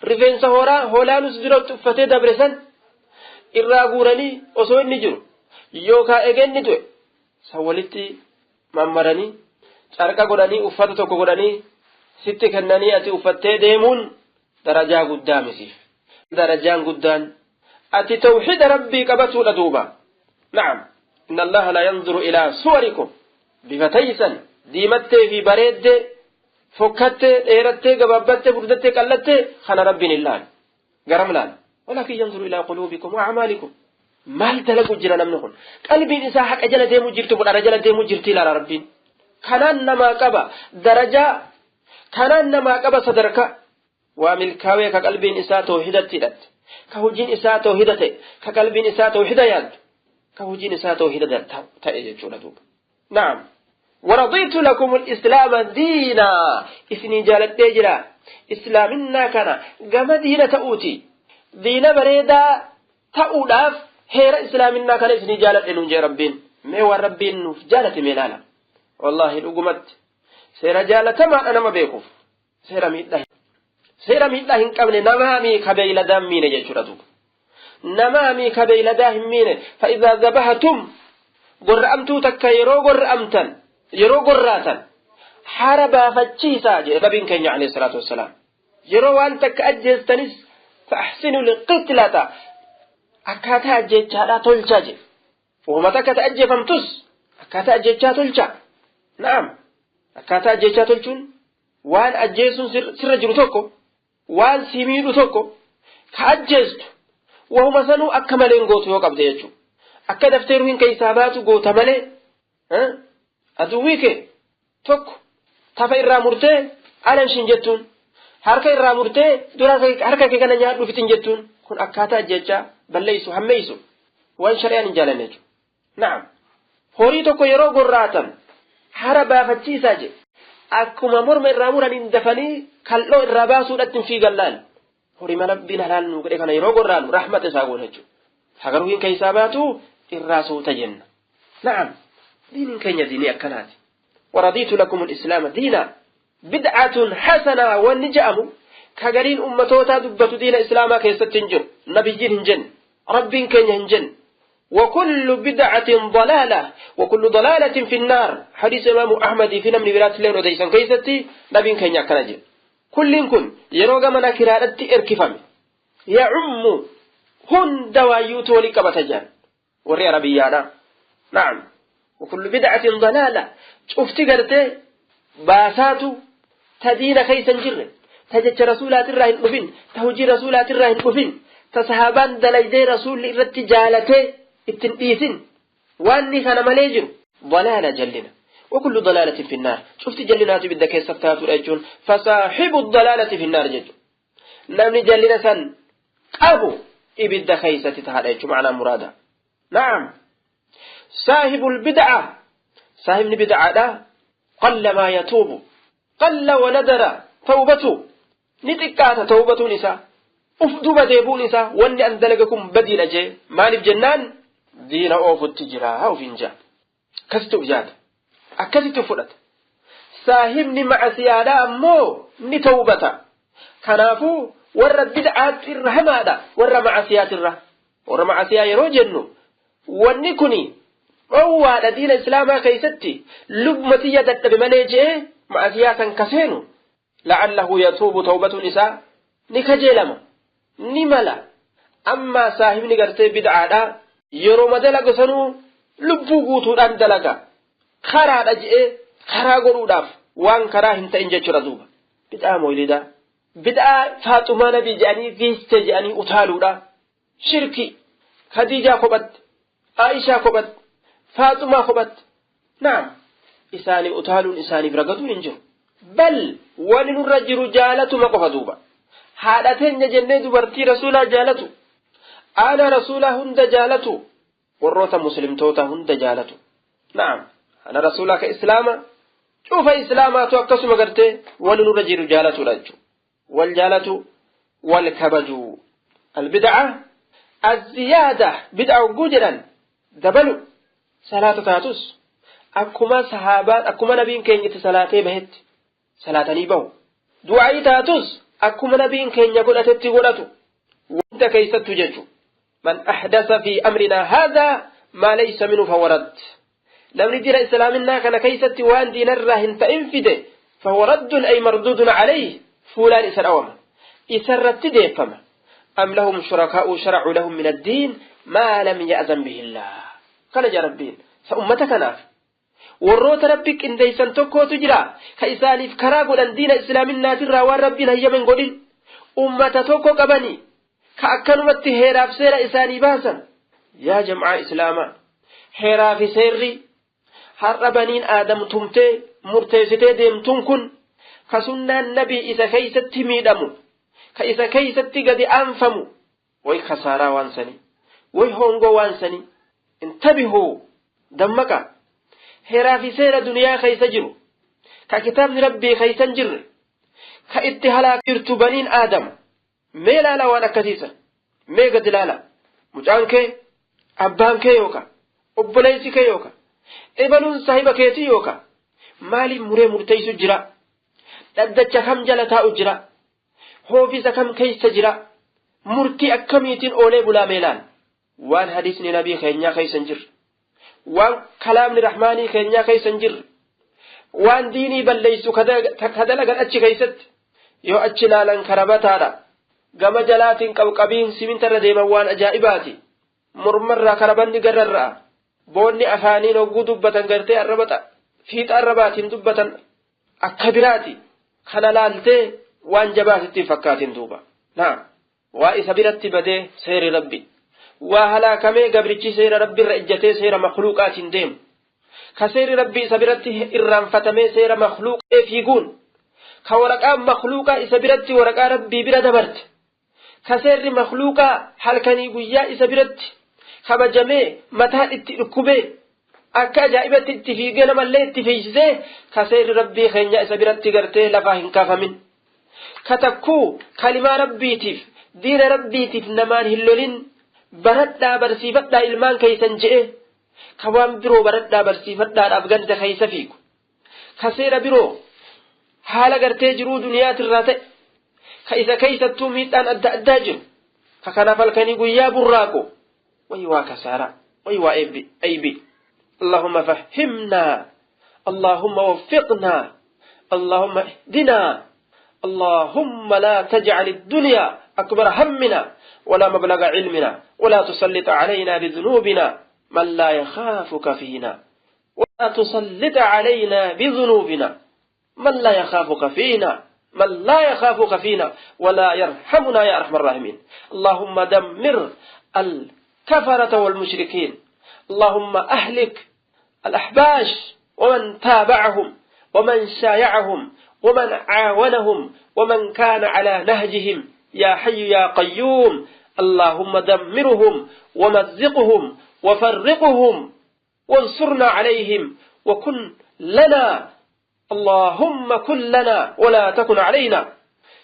rifeensa horaa hoolaanu si duratti uffatee dabre san irraa guuranii osoo inni jiru yookaan egenni du'e san walitti mammaranii carqa godhanii uffata tokko godhanii sitti kennanii ati uffattee deemuun darajaa guddaa misiif. Darajaan guddaan ati tawxiida rabbii qabatuudha duuba. Na'am, inna allaha la yanzuru ilaa suwarikum, bifa taysan diimattee fi bareeddee, fokkattee, dheerattee, gabaabbattee, furdattee, qallattee kana rabbiin hin laalu. Garam laala? Walaakin yanzuru ilaa quluubikum wa acmaalikum. Maal dalagu jira namni kun? Qalbiin isaa haqa jala deemuu jirtu, budhara jala deemuu jirti ilaala rabbiin. Kanaan namaa qaba darajaa, kanaan namaa qaba sadarkaa. Waa milkaawee ka qalbiin isaa tawhidatti hidhatte, ka hojiin isaa tawhida ta'e, ka qalbiin isaa tawhida yaaddu, ka hojiin isaa tawhida ta'e jechuudha duuba. Na'am. ورضيت لكم الإسلام دينا، إسني جالت ديجرا إسلامنا كان قم دين تأوتي دين بريدا تأولاف هير إسلامنا كان إسني جالت إنون ربين ميوى ربين جالت ميلانا. والله الأقمت سير جالت ما أنا ما بيكوف سير ميت سير ميت لهن قبل نمامي كبيل دامين يجردو نمامي كبيل داهمين. فإذا ذبحتم قرأمتو تكيرو قرأمتن yeroo gorraatan hara baafachiisaa jedhe nabiin keenya alayhi salaatu wassalaam. Yeroo waan takka ajjeestanis fa'ahsinu liqitlata, akkaataa ajjeechaadhaa tolchaa jedhe. Uumata akka ta ajjeefamtus akkaataa ajjeechaa tolchaa. Na'am, akkaataa ajjeechaa tolchuun waan ajjeesuun sirra jiru tokko, waan si miidhu tokko ka ajjeestu wahuma sanuu akka maleen gootu yoo qabde jechuudha. Akka daftee ruhiin keessaa baatu goota malee aduwwii kee tokko tafa irraa murtee alamshin jettuun, harka irraa murtee dura harka kee kana nyaadhu fitin jettuun kun akkaataa ajjechaa balleessu hammeessu waan shari'aan hin jaalanne jechuudha. Na'am, horii tokko yeroo gorraatan hara baafachiisaa jedhe. Akkuma morma irraa muraniin dafanii kal'oo irraa baasuudhaatti hin fiigan laal. Horii mana rabbiin halaal nuu godhe kana yeroo gorraanu rahmata isaa goona jechuudha. Hagaruu hin keessaa baatu irraa suuta jenna. Na'am. دين كين ديني أكنات. ورضيت لكم الإسلام دينا. بدعة حسنة والنجأم كغرين أمتوتا دبت دين إسلاما كيستنجر نبيين هنجن ربين كين هنجن. وكل بدعة ضلالة وكل ضلالة في النار. حديث إمام أحمد في نمن برات لين وديسان كيستي نبيين كين أكناجن كل كن يروغ منا كرادتي إركفم يعم هن دوايوت ولكبتجان وري عربيانا. نعم، وكل بدعة ضلالة. شفت قرتي باساتو تدين كيسا جر تجج رسولات الراهن أفن تهجي رسولات الراهن أفن تصحابان دليدي رسول الرتجالتي التنقيسن واني كان مليجر ضلالة جلنا وكل ضلالة في النار. شفت جلنات بدك كيسفتات الأجون فصاحب الضلالة في النار جج نمني جلنا سن أبو إبدا كيسة تهاليج معنى مرادا. نعم، صاحب البدعة صاحب البدعة ده قل ما يتوب، قل وندر توبته، نتكات توبته نساء. Uf duuba deebuun isaa wanni an dalaga kun badiidha jee maaliif jennaan diina oofutti jira ofiin jaa. Akkasitti uf yaada. Akkasitti uf fudhata. Saahibni macasiyaadhaa ammoo ni tawbata. Kanaafuu warra bid'aatti irra hamaadha warra macasiyaati irra. Warra macasiyaa yeroo jennu wanni kuni dhoowwaadha diina islaamaa keessatti lubbuma tiyya dadhabe malee jee macasiyaa san kaseenu la'allahu yatuubu tawbatuun isaa ni kajeelama ni mala. Ammaa saahibni gartee bid'aadha yeroo dalagu sanuu lubbuu guutuudhaan dalaga karaadha je'ee karaa godhuudhaaf waan karaa hin ta'in jechuudha duuba. Bid'aa moolidaa bid'aa Faaxumaa nabii jedhanii geesse jedhanii utaaluudha. Shirki Khadiijaa kophatti, Aishaa kophatti, Faaxumaa kophatti. Naam isaanii utaaluun isaaniif ragaduun hin jiru. Bal wani nurra jiru jaalatuma qofa duuba. Haadha teenya jennee dubartii rasuulaa jaalatu, aanaa rasuulaa hunda jaalatu, warroota muslimtoota hunda jaalatu. Naam ana rasuulaa ka islaama cufa islaamaatu akkasuma gartee wani nurra jiru jaalatudha jechuudha. Wal jaalatu wal kabaju. Albid'a azziyaada bid'a hogguu jedhan dabalu salaata taatus akkuma sahaabaan akkuma nabiin keenyatti salaatee bahetti salaatanii bahu. Du'aa'ii taatus akkuma nabiin keenya godhatetti godhatu wanta keessattu jechuudha. Man ahdasa fi amrinaa haadhaa maa laysa minhu fahuwa radd. Namni jira islaaminaa kana keessatti waan diinarraa hin ta'in fide fahuwa raddun ay marduudun calayhi fuulaan isa dhawama isarratti deeffama. Am lahum shurakaa'u sharacuu lahum min addiin maa lam ya'zan bihi illaah. Kana jaa rabbiin sa ummata kanaaf warroota rabbi qindeessan tokkootu jira ka isaaniif karaa godhan diina islaaminaatirraa waan rabbiin hayyamen godhin ummata tokko qabanii ka akkanumatti heeraaf seera isaanii baasan. Yaa jam'aa islaamaa heeraa fi seerri har'a baniin aadam tumtee murteessitee deemtuun kun ka sunnaan nabii isa keeysatti miidhamu ka isa keeysatti gadi aanfamu way kasaaraa waan sanii way hongoo waan sanii. Intabihuu dammaqa. Heeraa fi seera duniyaa keeysa jiru ka kitaabni rabbii keeysa hin jirre ka itti halaak jirtu baniin aadam mee laala waan akkasiisan mee gadi laala. Mucaan kee abbaan kee yooka obboleessi kee yooka ebaluun saahiba keetii yooka maaliif muree murteessu jira? Dhaddacha kam jala taa'u jira? Hoofisa kam keessa jira? Murtii akkamiitiin oolee bulaa mee laala. Waan hadiisni nabii keenyaa keessa hin jirre, waan kalaamni rahmaanii keenyaa keessa hin jirre, waan diinii balleessu ka dalagan achi keessatti yoo achi laalan karabataadha. Gama jalaatiin qabqabiin simintarra deeman waan ajaa'ibaati. Mormarraa karabanni gararra'a. Boonni afaaniin hogguu dubbatan gartee arraba fiixa arrabaatiin dubbatan akka biraati. Kana laaltee waan jabaasitti fakkaatiin duuba. Naam waa isa biratti badee seerri rabbi. Waa halaakamee gabrichi seera rabbiirra ejjatee seera makhluuqaatiin deemu. Ka seerri rabbii isa biratti irraanfatamee seera makhluuqee fiiguun. Ka waraqaan makhluuqaa isa biratti waraqaa rabbii bira dabarte. Ka seerri makhluuqaa halkanii guyyaa isa biratti kabajamee mataan itti dhukkubee akka ajaa'ibatti itti fiigee namallee itti fiigsisee ka seerri rabbii keenya isa biratti gartee lafaa hin kaafamin. Ka takkuu kalimaa rabbiitiif diina rabbiitiif namaan hin lolin baradhaa barsiifadhaa ilmaan keeysan je'e ka waan biroo baradhaa barsiifadhaadhaaf ganda keeysa fiigu. Ka seera biroo haala gartee jiruu duniyaatirraa ta'e ka isa keeysattuu miidhaan adda addaa jiru ka kanaaf halkanii guyyaa burraaqu way waa kasaaraa way waa aybi. Allahumma fahhimnaa, Allahumma waffiqnaa, Allahumma ihdinaa, Allahumma laa tajcal iddunyaa akbara hammina ولا مبلغ علمنا ولا تسلط علينا بذنوبنا من لا يخافك فينا ولا تسلط علينا بذنوبنا من لا يخافك فينا من لا يخافك فينا ولا يرحمنا يا أرحم الراحمين. اللهم دمر الكفرة والمشركين، اللهم أهلك الأحباش ومن تابعهم ومن شايعهم ومن عاونهم ومن كان على نهجهم يا حي يا قيوم. اللهم دمرهم ومزقهم وفرقهم وانصرنا عليهم وكن لنا، اللهم كن لنا ولا تكن علينا.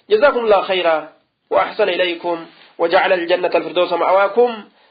جزاكم الله خيرا. وأحسن إليكم وجعل الجنة الفردوس مأواكم.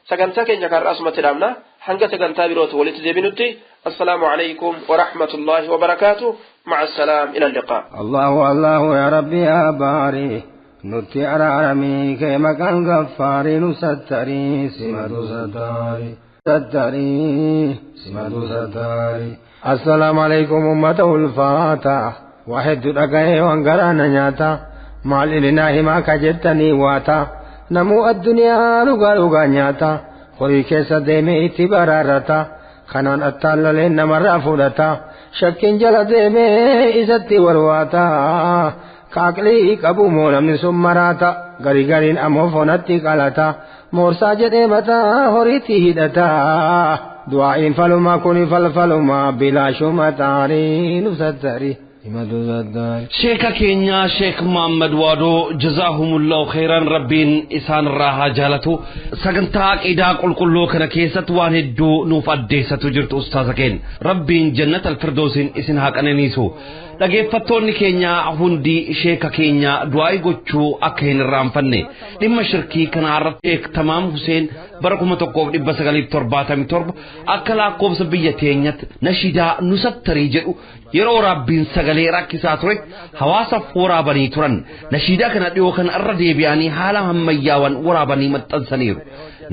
سكنتا كينيا كان تلامنا حنقا سكنتا بروت ولتدبنتي. السلام عليكم ورحمة الله وبركاته. مع السلام، إلى اللقاء. الله الله يا ربي يا باري نتي أرارمي كما كان غفاري نستري سمدو ستاري ستري سمدو ستاري. السلام عليكم أمة الفاتح واحد رقعي وانقرانا نياتا مال إلنا هما كجتني واتا نمو الدنيا لغا لغا نياتا خوري كيسا ديمي اتبارارتا خنان التاللين نمر فولتا شكين جل ديمي إزتي ورواتا kaaqlii qabu moo namni sun maraata garii gariin ammoo foonatti qalata moorsaa jedhee mataa horiitti hidhata du'aa'iin falumaa kuni falfalumaa bilaashuma xaarii nusattari. Sheeka keenya Sheek Muhammad Waadoo jazaahumullahu khairan, rabbiin isaan irraa haa jaalatu. Sagantaa aqiidaa qulqulluu kana keessatti waan hedduu nuuf addeessatu jirtu ustaaza keenya. Rabbiin jannata alfirdoosiin isin haa qananiisu. Dhageeffattoonni keenya hundi sheeka keenya du'aa'ii gochuu akka hin irraanfanne. Dhimma shirkii kana irratti Sheek Tamaam Huseen bara 1977 akka lakkoofsa biyya teenyatti nashiidaa nusattarii jedhu yeroo rabbiin sagalee rakkisaa ture hawaasaaf waraabanii turan. Nashiidaa kana dhiyoo kana irra deebi'anii haala ammayyaawwan waraabanii maxxansaniiru.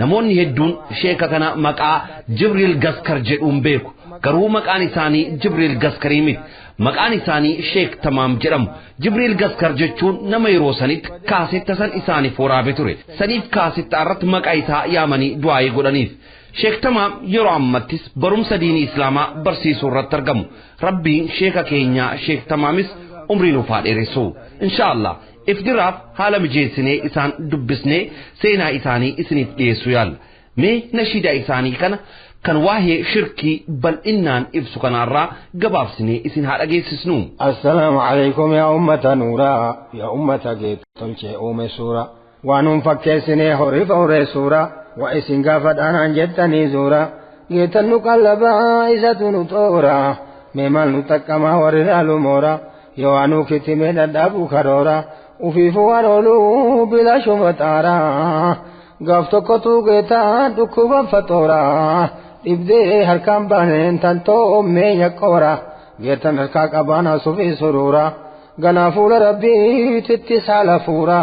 Namoonni hedduun sheeka kana maqaa Jibriil Gaskar jedhuun beeku. Garuu maqaan isaanii Jibriil Gaskarii miti. Maqaan isaanii Sheek Tamaam jedhamu. Jibriil Gaskar jechuun nama yeroo sanitti kaasetta san isaaniif waraabe ture. Saniif kaasetta irratti maqaa isaa yaamanii du'aayii godhaniif. Sheek Tamaam yeroo ammattis barumsa diinii Islaamaa barsiisuu irratti argamu. Rabbiin sheeka keenya Sheek Tamaamis umrii nuuf haa dheeressu. Inshaallah ifdiraaf haala mijeessinee isaan dubbisnee seenaa isaanii isiniif dhiyeessuu yaalla. Mee nashiidaa isaanii kana kan waa'ee shirkii bal'innaan ibsu kanarraa gabaabsinee isin haa dhageessisnu. Assalaamu alaykum yaa ummata nuuraa yaa ummata geetolchee uume suura waan fakkeessinee horii horee suura wa isin gaafadhaanaan jettanii zuura geetan nu qallabaa isatu nu xoora mee maal nu xaqqamaa warri laalu moora yoo anuu kitimee dhadhaabuu karoora ufiifu waan ooluu bilaashuma xaaraa gaaf tokkotu geetaan dhukkuban faxoora dhibdee harkaan baaneen tantoo meenya qoora geetan harkaa qabaan asufii suruura ganaa fuula rabbiititti saala fuura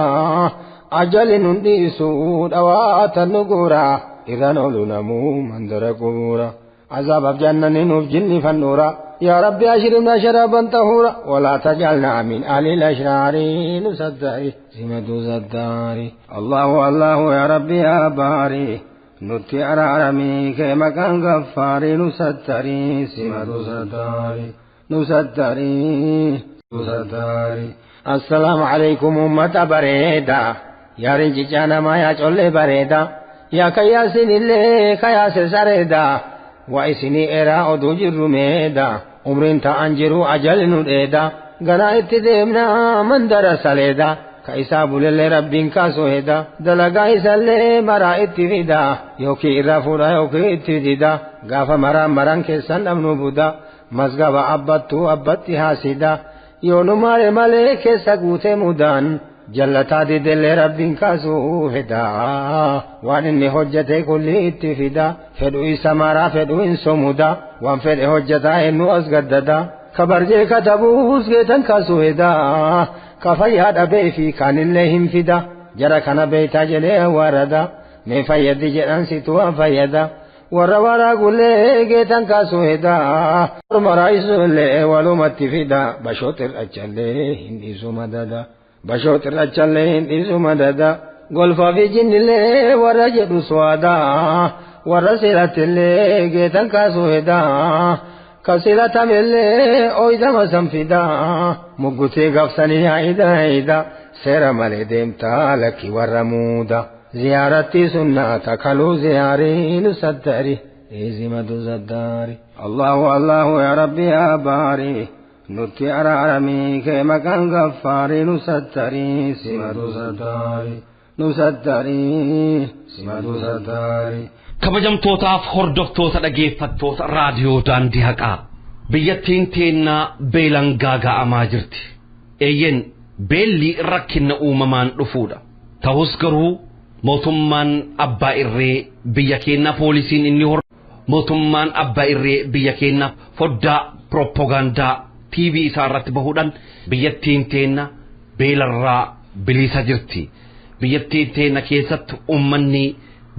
ajali nun dhiisu dhawaatan nu guura irraan oolu namuu mandara qubuura عذاب جنن نوف جن فنورا يا ربي أشربنا شرابا طهورا ولا تجعلنا من أهل الأشرار نصدري زمد زداري الله الله يا ربي يا باري نتي أرارمي كما كان غفاري نستري سمد زداري نستري نستري. السلام عليكم أمة بريدة يا رجال ما يا جل بريدة يا كياسين اللي كياس سريدة وإسني إرا أدوجر ميدا عمرين تأنجرو أجل نريدا غنا اتدمنا من درس ليدا كإساب للي ربين كاسوهدا دلقا إسالي مرا اتفيدا يوكي إرافورا يوكي اتفيدا غافا مرا مران كيسان أمنو بودا مزغبا أبتو أبتي حاسدا يونو مالي مالي كيسا قوتي مودان جلتا دي دل ربين كاسو فدا وان اني حجته كل اتفدا فدو سمارا فدو انسومدا وان فد حجتا انو اسغددا خبر جے كتبوس گتن كاسو هدا كفيا دبي في كان لهم فدا جرا كان بيتا جلي وردا مي فيد جران ستوا فيدا ورورا غلي گتن كاسو هدا مرايس له ولمت فدا بشوتر اچلے هندي سومددا بشوت رچلين إزمددا غلفا في جن اللي ورجد سوادا ورسلت اللي جيتن كاسوهدا كسلة اللي أويدا مسنفدا مقتي غفسني عيدا عيدا سير مالي تالك ورمودا زيارتي سنة تكالو زياري نصدري إزمد زداري الله الله يا ربي يا باري نتي أرارمي كما كان غفاري نستري سمد ستاري نستري سمد ستاري. Kabajamtootaaf hordoftoota dhageeffattoota raadiyoo daandii haqaa biyyattiin teennaa beelan gaaga'amaa jirti. Eeyyen beelli rakkina uumamaan dhufuudha. Ta'us garuu mootummaan abbaa irree biyya keenya poolisiin inni hor mootummaan abbaa irree biyya keenya foddaa pirooppogaandaa TV isaa irratti bahuudhaan biyyattiin teenna beelarraa bilisa jirti. Biyyattiin teenna keessatti uummanni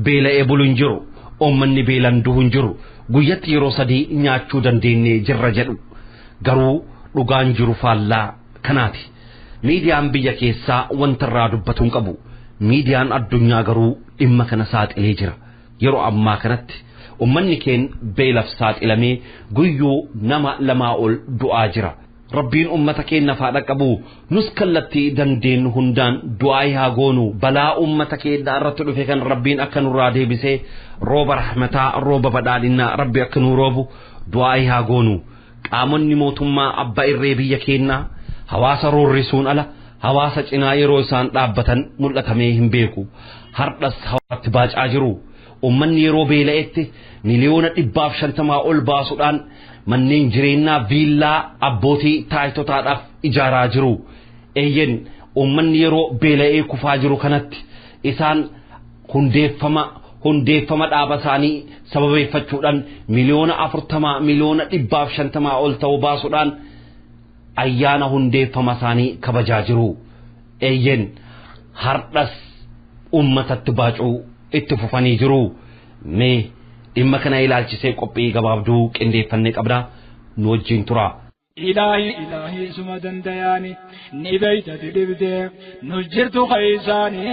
beela'ee bulu hin jiru. Uummanni beelaan du'u hin jiru. Guyyatti yeroo sadii nyaachuu dandeenyee jirra jedhu. Garuu dhugaan jiru faallaa kanaati. Miidiyaan biyya keessaa wanta irraa dubbatu hin qabu. Miidiyaan addunyaa garuu dhimma kana saaxilee jira. Yeroo ammaa kanatti uummanni keenya beelaaf saaxilamee guyyuu nama lamaa ol du'aa jira. Rabbiin uummata keenya faadha qabu nus kallattii dandeenyu hundaan du'aa haa goonu balaa uummata keenya irratti dhufe kan Rabbiin akka nurraa deebisee rooba rahmataa rooba badhaadhinaa Rabbi akka nuu roobu du'aa haa goonu. Qaamonni mootummaa abbaa irree biyya keenyaa hawaasa roorrisuun ala hawaasa cinaa yeroo isaan dhaabbatan mul'atamee hin beeku. Hardhas hawaasatti baacaa jiru. Uummanni yeroo beela'etti 150,000,000 ol baasuudhaan manneen jireenyaa viillaa abbootii taayitotaadhaaf ijaaraa jiru. Eeyyen uummanni yeroo beela'ee kufaa jiru kanatti isaan hundeeffama dhaaba isaanii sababeeffachuudhaan 40,000,000 150,000,000 ol ta'uu baasuudhaan ayyaana hundeeffama isaanii kabajaa jiru. Eeyyen hardhas uummatatti baacuu itti fufanii jiru. Mee dhimma kana ilaalchisee qophii gabaabduu qindeeffannee qabna, nu wajjin tura. Ilaahi ilaahi suma dandayaani ni beeyta dibdee nu jirtu khaysaani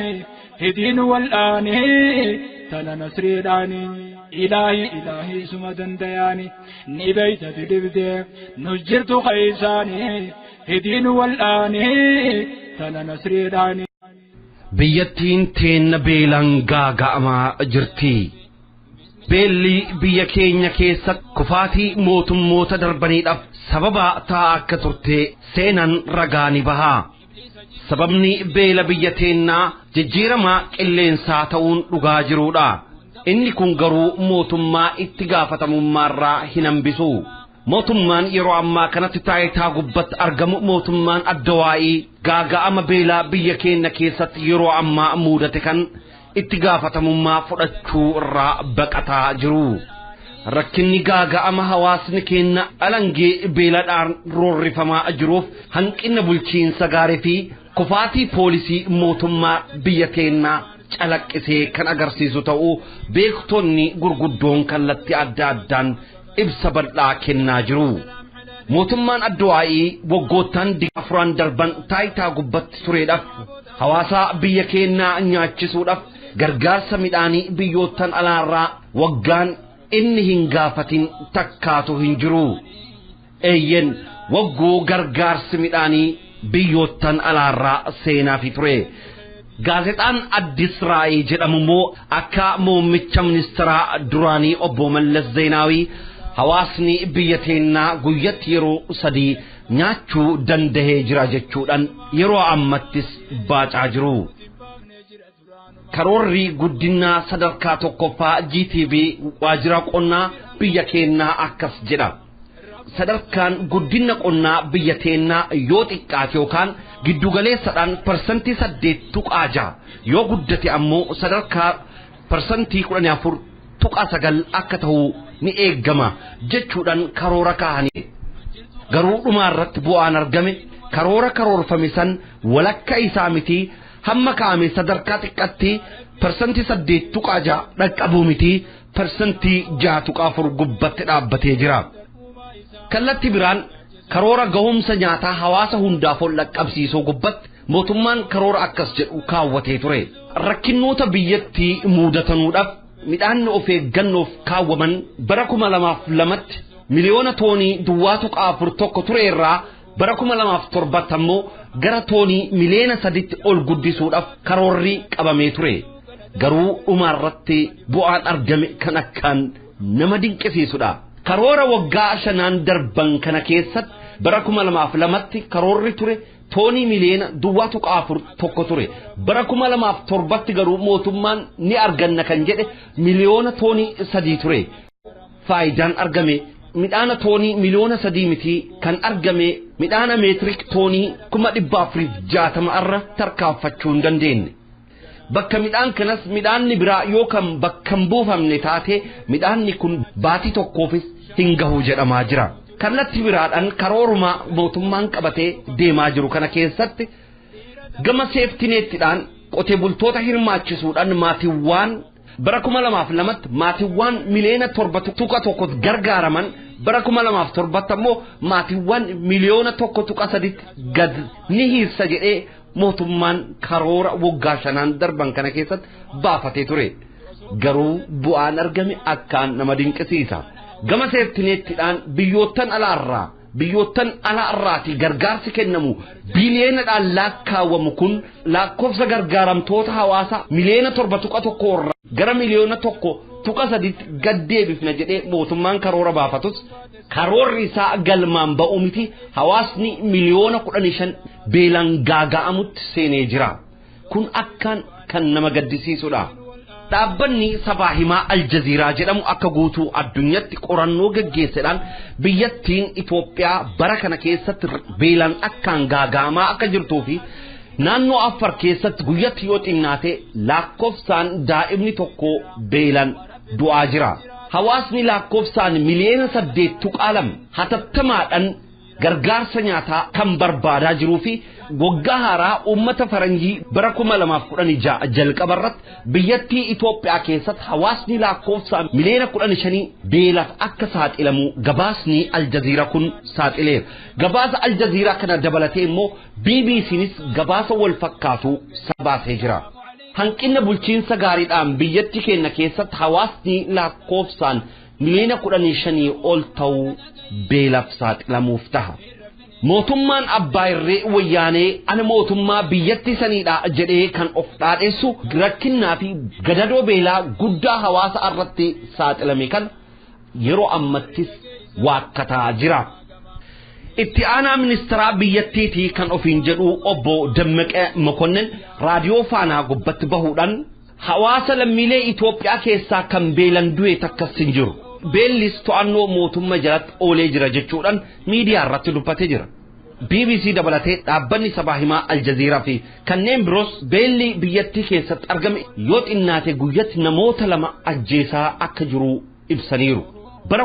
hidiin wal'aani tana nasriidhaani. Ilaahi ilaahi suma dandayaani ni beeyta dibdee nu jirtu khaysaani hidiin wal'aani tana nasriidhaani. Biyyattiin teenna beelaan gaaga'amaa jirti. Beelli biyya keenya keessa kufaatii mootummoota darbaniidhaaf sababa ta'aa akka turte seenan ragaa ni baha. Sababni beela biyya teennaa jijjiirama qilleensaa ta'uun dhugaa jiruudha. Inni kun garuu mootummaa itti gaafatamummaarraa hin hambisu. Mootummaan yeroo ammaa kanatti taayitaa gubbatti argamu mootummaan adda waa'ii gaaga'ama beelaa biyya keenya keessatti yeroo ammaa mudate kan itti gaafatamummaa fudhachuu irraa baqataa jiru. Rakkinni gaaga'ama hawaasni keenya alangee beeladhaan roorrifamaa jiruuf hanqina bulchiinsa gaarii fi kufaatii poolisii mootummaa biyya keenyaa calaqqisee kan agarsiisu ta'uu beektonni gurguddoon kallattii adda addaan ibsa bal'aa kennaa jiru. Mootummaan adda waa'ii waggoottan 24 darban taayitaa gubbatti tureedhaaf hawaasa biyya keenyaa nyaachisuudhaaf gargaarsa midhaanii biyyoottan alaarraa waggaan inni hin gaafatin takkaatu hin jiru. Eeyyen wagguu gargaarsi midhaanii biyyoottan alaarraa seenaafi ture. Gaazexaan Addis Raa'ii jedhamu immoo akka muummicha ministeeraa duraanii obbo Mallas Zeenaawii hawaasni biyya teennaa guyyatti yeroo sadii nyaachuu dandahee jira jechuudhaan yeroo ammattis baacaa jiru. Karoorri guddinaa sadarkaa tokkoffaa GTV waajjira qonnaa biyya keennaa akkas jedha. Sadarkaan guddina qonnaa biyya teennaa yoo xiqqaate yookaan giddugaleessadhaan 8.6% yoo guddate ammoo sadarkaa 14.9% akka ta'u ni eeggama jechuudhaan karoora kaahanii. Garuu dhumaa irratti bu'aan argame karoora karoorfame san walakka isaa miti hamma kaa'ame sadarkaa xiqqaatti 8.6% dhaqqabuu miti 6.4% gubbatti dhaabbatee jira. Kallattii biraan karoora gahumsa nyaataa hawaasa hundaaf ol dhaqqabsiisuu gubbatti mootummaan karoora akkas jedhu kaawwatee ture. Rakkinnoota biyyattii mudatanuudhaaf midhaan of eeggannoof kaawwaman bara 2002tti 0.41 toonii ture irraa bara 2007 ammoo gara toonii 3 million ol guddisuudhaaf karoorri qabamee ture. Garuu dhumaarratti bu'aan argame kan akkaan nama dinqisiisudha. Karoora waggaa 5 darban kana keessatti bara 2002tti karoorri ture toonii 0.41 million ture. Bara 2007tti garuu mootummaan ni arganna kan jedhe 3 million toonii ture. Faayidaan argame midhaana toonii 3 million miti kan argame midhaana meetirik toonii 460,000 irra tarkaanfachuu hin dandeenye. Bakka midhaan kanas midhaanni biraa yookaan bakka hin buufamne taate midhaanni kun baatii tokkoofis hin gahu jedhamaa jira. Kallattii biraadhaan karooruma mootummaan qabatee deemaa jiru kana keessatti gama seeftineettiidhaan qotee bultoota hirmaachisuudhaan maatiiwwan bara 2002tti maatiiwwan miliyoona 7.1 gargaaraman bara 2007 ammoo maatiiwwan miliyoona 1.3 gad ni hiirsa jedhee mootummaan karoora waggaa shanaan darban kana keessatti baafatee ture. Garuu bu'aan argame akkaan nama dinqisiisa. Gama seeftineettiidhaan biyyoottan alaarraatii gargaarsi kennamu biliyoonadhaan lakkaawwamu kun lakkoofsa gargaaramtoota hawaasaa miliyoona 7.1 irraa gara miliyoona 1.3 gad deebifna jedhee mootummaan karoora baafatus karoorri isaa galmaan ba'u miti hawaasni miliyoona 15 beelaan gaaga'amutti seenee jira. Kun akkaan kan nama gaddisiisudha. Dhaabbanni sabaa himaa Aljaziiraa jedhamu akka guutuu addunyaatti qorannoo gaggeessedhaan biyyattiin Itoophiyaa bara kana keessatti beelaan akkaan gaaga'amaa akka jirtuu fi naannoo Afar keessatti guyyatti yoo xinnaate lakkoofsaan daa'imni tokko beelaan du'aa jira. Hawaasni lakkoofsaan miliyoona 8.2 hatattamaadhaan gargaarsa nyaataa kan barbaadaa jiruu fi waggaa haaraa uummata faranjii bara 2016 jalqaba irratti biyyattii Itoophiyaa keessatti hawaasni lakkoofsaan miliyoona 15 beelaaf akka saaxilamu gabaasni Aljaziiraa kun saaxileera. Gabaasa Aljaziiraa kana dabalatee immoo BBCnis gabaasa wal fakkaatu baasee jira. Hanqina bulchiinsa gaariidhaan biyyattii keenya keessatti hawaasni lakkoofsaan miliyoona 15 ol ta'uu beelaaf saaxilamuuf taha. Mootummaan abbaa irree wayyaanee ana mootummaa biyyatti saniidha jedhee kan of dhaadheessu rakkinnaa fi gadadoo beelaa guddaa hawaasa irratti saaxilame kan yeroo ammattis waakkataa jira. Itti aanaa ministeeraa biyyattiitii kan ofiin jedhu obbo Dammaqee Mokonnin raadiyoo faanaa gubbatti bahuudhaan hawaasa lammiilee Itoophiyaa keessaa kan beelan du'e takkas hin jiru. Beellis to'annoo mootummaa jalatti oolee jira jechuudhaan miidiyaa irratti dubbatee jira. BBC dabalatee dhaabbanni sabaa himaa Aljaziiraa fi kanneen biroos beelli biyyattii keessatti argame yoo xinnaate guyyatti namoota 2 ajjeesaa akka jiru ibsaniiru. Bara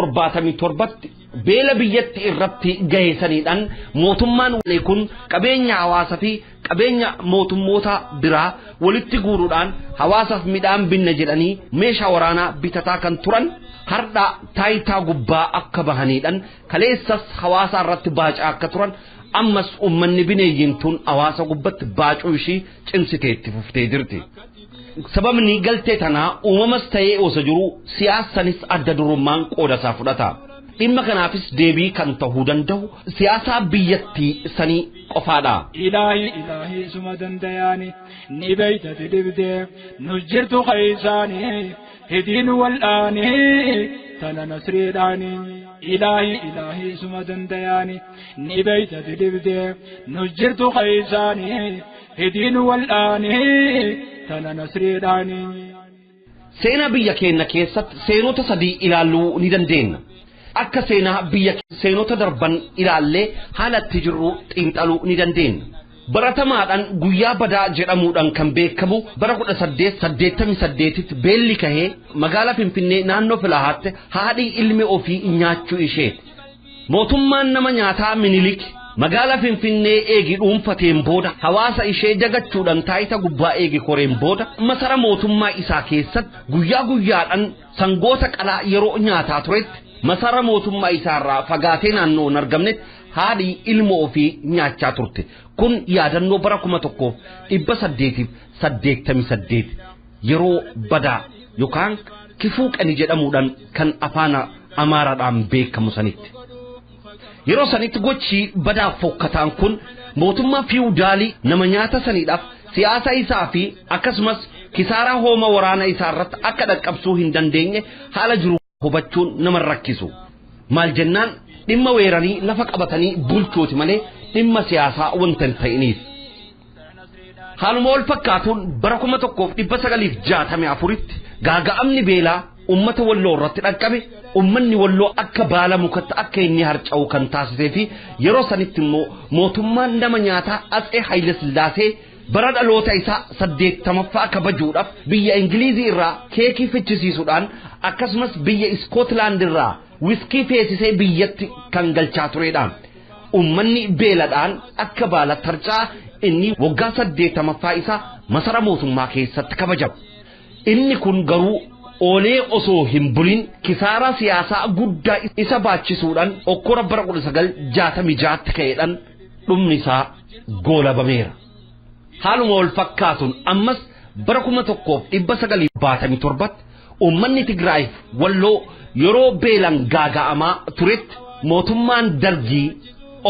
1977tti beela biyyatti irratti gahe saniidhaan mootummaan kun qabeenya hawaasaa fi qabeenya mootummoota biraa walitti guuruudhaan hawaasaaf midhaan binna jedhanii meeshaa waraanaa bitataa kan turan har'a taayitaa gubbaa akka bahaniidhaan kaleessas hawaasa irratti baacaa akka turan ammas uummanni bineeyyiin tun hawaasa gubbatti baacuu ishii cimsitee itti fuftee jirti. Sababni galtee tanaa uumamas ta'ee osoo jiru siyaasanis adda durummaan qooda isaa fudhata. Dhimma kanaafis deebii kan ta'uu danda'u siyaasaa biyyattii sanii qofaadha. Ilaahi ilaahi suma dandayaani ni beeytati dhibdee nu jirtu keessaani hidiin wal'aani tana nasriidhaani. Ilaahi ilaahi suma dandayaani ni beeytati dhibdee nu jirtu keessaani hidiin wal'aani tana nasriidhaani. Seenaa biyya keenya keessatti seenota sadii ilaaluu ni dandeenya. Akka seenaa biyya seenota darban ilaallee haala itti jirru xiinxaluu ni dandeenya. Baratamaadhaan guyyaa badaa jedhamuudhaan kan beekamu bara 1888tti beelli kahee magaalaa Finfinnee naannoo Filahaatti haadhi ilmi ofii nyaachuu isheeti. Mootummaan nama nyaataa Minilik magaalaa Finfinnee eegi dhuunfateen booda hawaasa ishee jagachuudhaan taayita gubbaa eegi koreen booda masara mootummaa isaa keessatti guyyaa guyyaadhaan sangoota qalaa yeroo nyaataa turetti masara mootummaa isaarraa fagaatee naannoo hin argamnetti haadhi ilma ofii nyaachaa turte. Kun yaadannoo bara 1888 yeroo badaa yookaan kifuu qani jedhamuudhaan kan afaan Amaaraadhaan beekamu sanitti. Yeroo sanitti gochi badaa fokkataan kun mootummaa fiwudaalii nama nyaata saniidhaaf siyaasa isaa fi akkasumas kisaaraa hooma waraana isaa irratti akka dhaqqabsuu hin dandeenye haala jiru hubachuun nama rakkisu. Maal jennaan dhimma weeranii lafa qabatanii bulchuuti malee dhimma siyaasaa wanta hin ta'iniif. Haaluma wal fakkaatuun bara 1964tti gaaga'amni beelaa uummata walloo irratti dhaqqabe uummanni walloo akka baala mukatti akka inni harca'u kan taasisee fi yeroo sanitti immoo mootummaan nama nyaataa Atsee Haayile Sillaasee Bara dhaloota isaa 80ffaa kabajuudhaaf biyya Ingilizii irraa keekii fichisiisuudhaan akkasumas biyya Iskootlaand irraa wiskii feesisee biyyatti kan galchaa turedha. Uummanni beeladhaan akka baala tarcaa inni waggaa 80ffaa isaa masara mootummaa keessatti kabajama. Inni kun garuu oolee osoo hin bulin kisaaraa siyaasaa guddaa isa baachisuudhaan okkora bara 1966tti ka'eedhaan dhumni isaa goolabameera. Haaluma wal fakkaatuun ammas bara 1977 uummanni Tigraayiif Walloo yeroo beelaan gaaga'amaa turetti mootummaan Dargii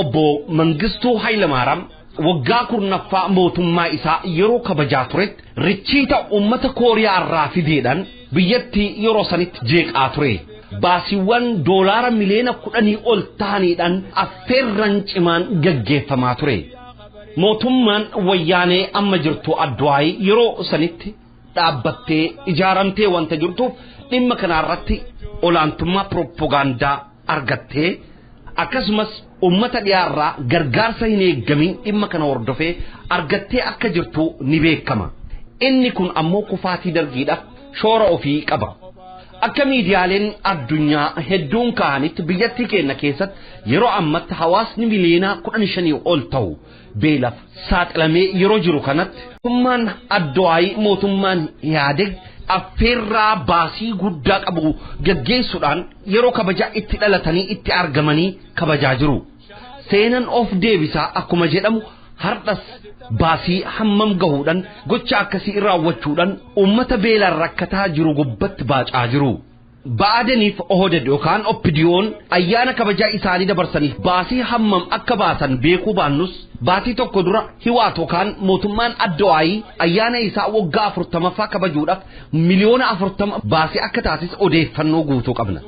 obbo Mangistuu Hayilamaaraam waggaa 10ffaa mootummaa isaa yeroo kabajaa turetti richiita uummata Kooriyaa irraa fideedhaan biyyattii yeroo sanitti jeeqaa ture. Baasiiwwan doolaara miliyoona 10 ol ta'aniidhaan affeerran cimaan gaggeeffamaa ture. Mootummaan wayyaanee amma jirtu Adduwaayii yeroo sanitti dhaabbattee ijaaramtee wanta jirtuuf dhimma kanarratti olaantummaa pirooppogaandaa argattee akkasumas uummata dhiyaarraa gargaarsa hin eeggamin dhimma kana hordofee argattee akka jirtu ni beekama. Inni kun ammoo kufaatii dargiidhaaf shoora ofii qaba. Akka miidiyaaleen addunyaa hedduun ka'anitti biyyattii keenya keessatti yeroo ammatti hawaasni miliyoona 15 ol ta'u beelaaf saaxilamee yeroo jiru kanatti mootummaan Adduwaayii mootummaan Ihaadeg affeerraa baasii guddaa qabu gaggeessuudhaan yeroo kabajaa itti dhalatanii itti argamanii kabajaa jiru. Seenan of deebisaa akkuma jedhamu hardhas baasii hammam gahuudhaan gocha akkasii raawwachuudhaan uummata beelaan rakkataa jiru gubbatti baacaa jiru. Ba'aadaniif Ohoded yookaan Oppidiyoon ayyaana kabajaa isaanii dabarsaniif baasii hammam akka baasan beekuu baannus baatii tokko dura Hiwaat yookaan mootummaan Adduwaayii ayyaana isaa waggaa 40ffaa kabajuudhaaf miliyoona 40 baasii akka taasis odeeffannoo guutuu qabna.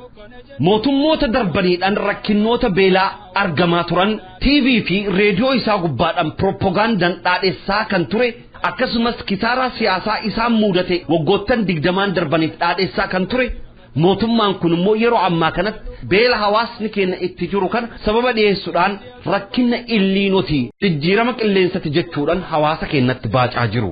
Mootummoota darbaniidhaan rakkinnoota beelaa argamaa turan TV fi reediyoo isaa gubbaadhaan pirooppogaandaan dhaadhessaa kan ture akkasumas kisaaraa siyaasaa isaan mudate waggoottan 20 darbaniif dhaadhessaa kan ture mootummaan kun immoo yeroo ammaa kanatti beela hawaasni keenya itti jiru kana sababa dhiyeessuudhaan rakkina illiinoti jijjiirama qilleensati jechuudhaan hawaasa keenyatti baacaa jiru.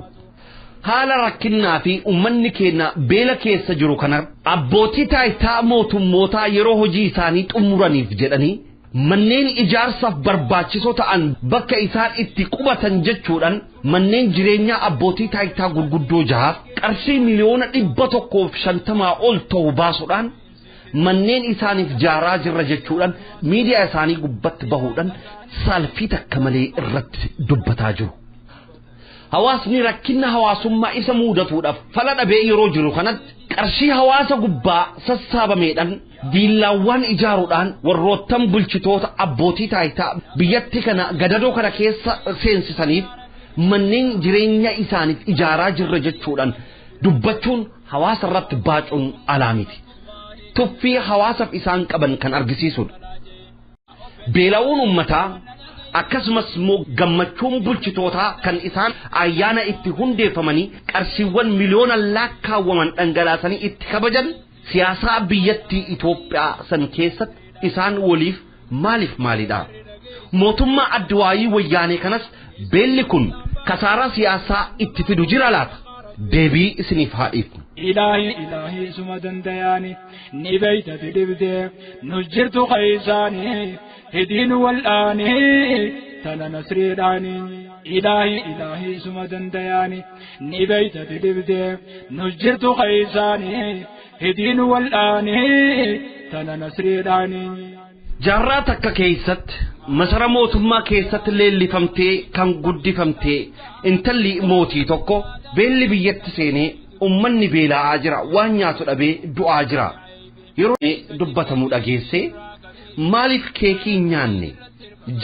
Haala rakkinnaa fi uummanni keenya beela keessa jiru kana abbootii taayitaa mootummootaa yeroo hojii isaanii xumuraniif jedhanii manneen ijaarsaaf barbaachisoo ta'an bakka isaan itti qubatan jechuudhaan manneen jireenyaa abbootii taayitaa gurguddoo jahaaf qarshii miliyoona 150 ol ta'u baasuudhaan manneen isaaniif jaaraa jirra jechuudhaan miidiyaa isaanii gubbatti bahuudhaan saalfii takka malee irratti dubbataa jiru. Hawaasni rakkina hawaasummaa isa mudatuudhaaf fala dhabee yeroo jiru kanatti qarshii hawaasa gubbaa sassaabameedhaan viillaawwan ijaaruudhaan warroottan bulchitoota abbootii taayitaa biyyatti kana gadadoo kana keessa seensisaniif manneen jireenya isaaniif ijaaraa jirra jechuudhaan dubbachuun hawaasa irratti baacuun alaa miti. Tuffii hawaasaaf isaan qaban kan argisiisudha. Beela'uun uummataa akkasumas immoo gammachuun bulchitootaa kan isaan ayyaana itti hundeeffamanii qarshiiwwan miliyoona lakkaawwaman dhangalaasanii itti kabajan siyaasaa biyyattii Itoophiyaa san keessatti isaan waliif maaliif maalidha? Mootummaa Adduwaayii wayyaanee kanas beelli kun kasaaraa siyaasaa itti fidu jira laata? Deebii isiniif haa dhiifnu. Ilaahi ilaahi suma dandayaani ni beeytati dhibdee nu jirtu keeysaani hidiin wal'aani tana nasriidhaani. Ilaahi ilaahi suma dandayaani ni beeytati dhibdee nu jirtu keeysaani hidiin wal'aani tana nasriidhaani. Jaarraa takka keessatti masara mootummaa keessatti leellifamtee kan guddifamtee intalli mootii tokko beelli biyyatti seenee ummanni beela'aa jira waan nyaatu dhabee du'aa jira yeroo dubbatamu dhageessee maaliif keekii hin nyaanne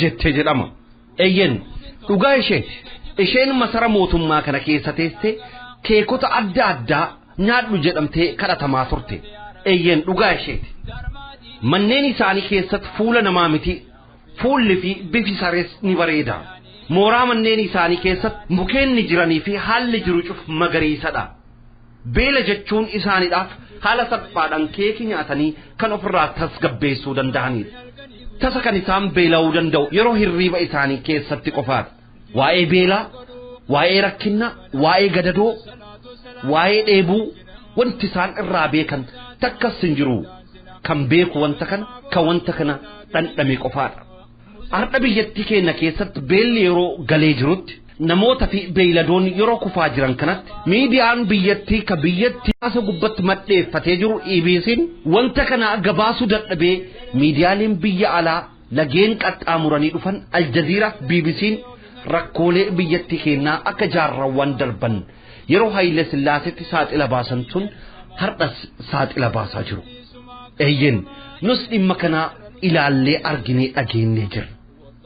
jette jedhama. Eeyyen dhugaa isheeti. Isheen masara mootummaa kana keessa teessee keekota adda addaa nyaadhu jedhamtee kadhatamaa turte. Eeyyen dhugaa isheeti. Manneen isaanii keessatti fuula namaa miti fuulli fi bifi sarees ni bareeda. Mooraa manneen isaanii keessatti mukeenni jiranii fi haalli jiru cuf magariisadha. Beela jechuun isaaniidhaaf haala salphaadhaan keekii nyaatanii kan ofirraa tasgabbeessuu danda'anidha. Tasa kan isaan beela'uu danda'u yeroo hirriiba isaanii keessatti qofaadha. Waa'ee beelaa Waa'ee rakkinna, waa'ee gadadoo, waa'ee dheebuu wanti isaan irraa beekan takkas hin jiru. Kan beeku wanta kana, kan wanta kana dhandhame qofaadha. Har'a biyyattii keenya keessatti beelli yeroo galee jirutti, namoota fi beeyladoonni yeroo kufaa jiran kanatti, miidiyaan biyyattii ka biyyattii haasa gubbatti maddeeffatee jiru EBC'n wanta kana gabaasuu dadhabee, miidiyaaleen biyya alaa lageen qaxxaamuranii dhufan Aljaziiraa fi BBC'n rakkoolee biyyattii keenyaa akka jaarrawwan darban yeroo Haayile Sillaasetti saaxila baasan sun har'as saaxila baasaa jiru. Eeyyen, nus dhimma kanaa ilaallee arginee dhageenyee jirra.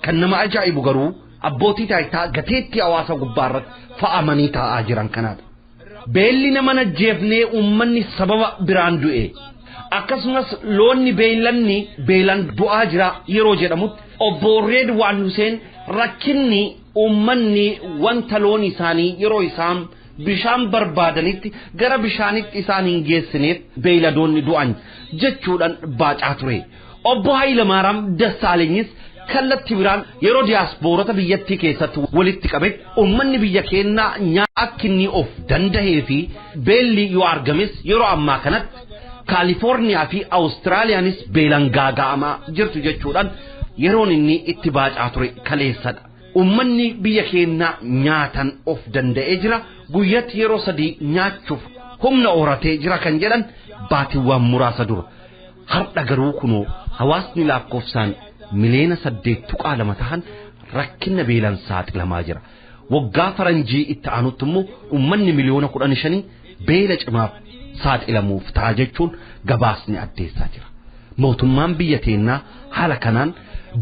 Kan nama ajaa'ibu garuu abbootii taayitaa gateettii hawaasa gubbaarratti fa'amanii taa'aa jiran kanaadha. Beelli nama najjeefnee uummanni sababa biraan du'e. Akkasumas loonni beeylanni beelan du'aa jira yeroo jedhamutti, obbo Reedwaan Huseen rakkinni uummanni wanta loon isaanii yeroo isaan bishaan barbaadanitti gara bishaanitti isaan hin geessineef beeyladoonni du'an jechuudhaan baacaa ture. Obbo Hayilamaaraam Dassaalanyis kallattii biraan yeroo diyaaspoorota biyyattii keessatti walitti qabe, uummanni biyya keenyaa nyaata akka inni of dandahee fi beelli yoo argames yeroo ammaa kanatti Kaalifoorniyaa fi Awustiraaliyaanis beelan gaaga'amaa jirtu jechuudhaan yeroon inni itti baacaa ture kaleessadha. Uummanni biyya keenyaa nyaatan of danda'ee jira. Guyyatti yeroo sadii nyaachuuf humna horatee jira kan jedhan baatiiwwan muraasa dura. Har'a garuu kunoo hawaasni lakkoofsaan 8.2 miliyoona tahan rakkina beelan saaxilamaa jira. Waggaa faranjii itti aanutti immoo uummanni 15 miliyoona beela cimaaf saaxilamuuf ta'a jechuun gabaasni addeessaa jira. Mootummaan biyya teennaa haala kanaan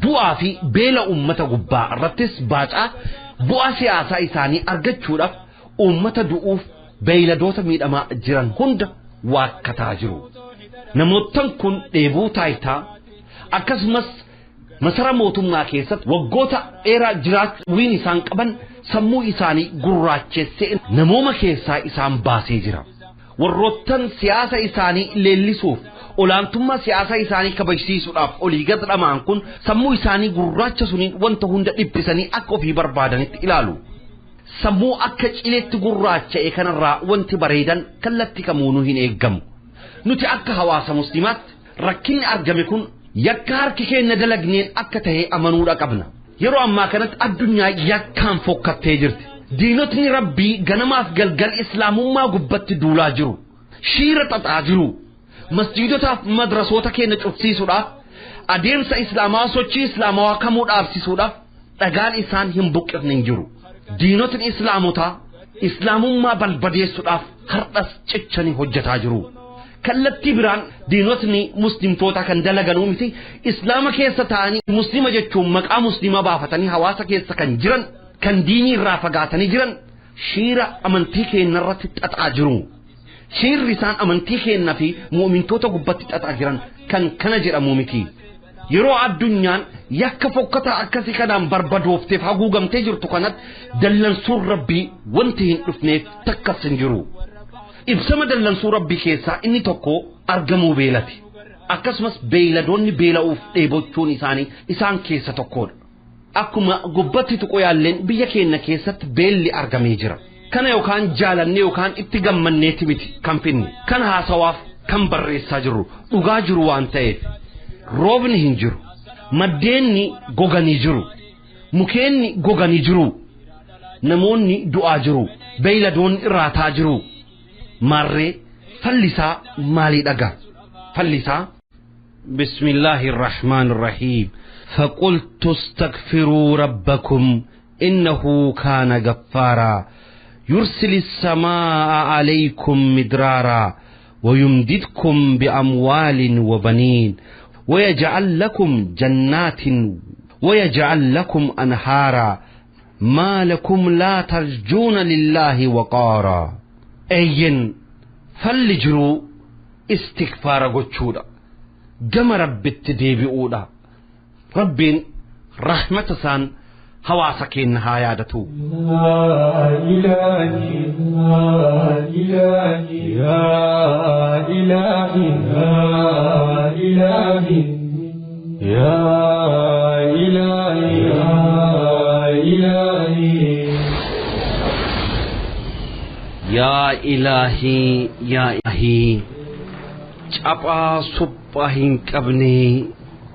du'aa fi beela uummata gubbaa irrattis baacaa bu'aa siyaasaa isaanii argachuudhaaf uummata du'uuf beeyladoota miidhamaa jiran hunda waakkataa jiru. Namoottan kun dheebuu taayitaa akkasumas masara mootummaa keessatti waggoota dheeraa jiraachuun isaan qaban sammuu isaanii gurraachessee namooma keessaa isaan baasee jira. Warroottan siyaasa isaanii leellisuuf, olaantummaa siyaasa isaanii kabajsiisuudhaaf olii gad dhamaan kun sammuu isaanii gurraacha suniin wanta hunda dhiphisanii akka ofii barbaadanitti ilaalu. Sammuu akka cileetti gurraacha'e kanarraa wanti bareedan kallattii kamuunuu hin eeggamu. Nuti akka hawaasa musliimaatti rakkinni argame kun yakka harki keenya dalagneen akka ta'e amanuudha qabna. Yeroo ammaa kanatti addunyaa yakkaan fokkattee jirti. Diinotni rabbii ganamaaf galgal islaamummaa gubbatti duulaa jiru. Shiira xaxaa jiru. Masjiidotaaf madrasoota keenya cufsiisuudhaaf, adeemsa islaamaa, sochii islaamawaa kamuu dhaabsisuudhaaf dhagaan isaan hin buqqifne hin jiru. Diinotni islaamotaa islaamummaa balbadeessuudhaaf har'as cichanii hojjetaa jiru. Kallattii biraan diinotni muslimtoota kan dalaganuu miti, islaama keessa ta'anii muslima jechuun maqaa muslimaa baafatanii hawaasa keessa kan jiran, kan diinii irraa fagaatanii jiran shiira amantii keenya irratti xaxaa jiru. Shiirri isaan amantii keenya fi mu'mintoota gubbatti xaxaa jiran kan kana jedhamu miti. Yeroo addunyaan yakka fokkataa akkasii kanaan barbadoofteef haguugamtee jirtu kanatti dallansuun rabbii wanti hin dhufneef takkas hin jiru. Ibsama dallansuu rabbii keessaa inni tokko argamuu beelati. Akkasumas beeyladoonni beela'uuf dheebochuun isaanii isaan keessa tokkodha. Akkuma gubbatti tuquu yaalleen biyya keenya keessatti beelli argamee jira. Kana yookaan jaalannee yookaan itti gammanneeti miti kan finne. Kan haasawaaf kan barreessaa jirru dhugaa jiru waan ta'eef. Roobni hin jiru. Maddeenni goganii jiru. Mukeenni goganii jiru. Namoonni du'aa jiru. Beeyladoonni irraataa jiru. Maarree, fallisaa maalii dhaga? Fallisaa بسم الله الرحمن الرحيم. فقلت استغفروا ربكم إنه كان غفارا يرسل السماء عليكم مدرارا ويمددكم بأموال وبنين ويجعل لكم جنات ويجعل لكم أنهارا ما لكم لا ترجون لله وقارا. Eeyyen, falli jiruu istikfaara gochuudha, gama rabbitti deebi'uudha. Rabbiin rahmata isaan hawaasa keenya haa yaadatu. إلهي إلهي يا إلهي إلهي يا إلهي يا إلهي. Yaa ilaahii, yaa ilaahii, caphaa suphaa hin qabne,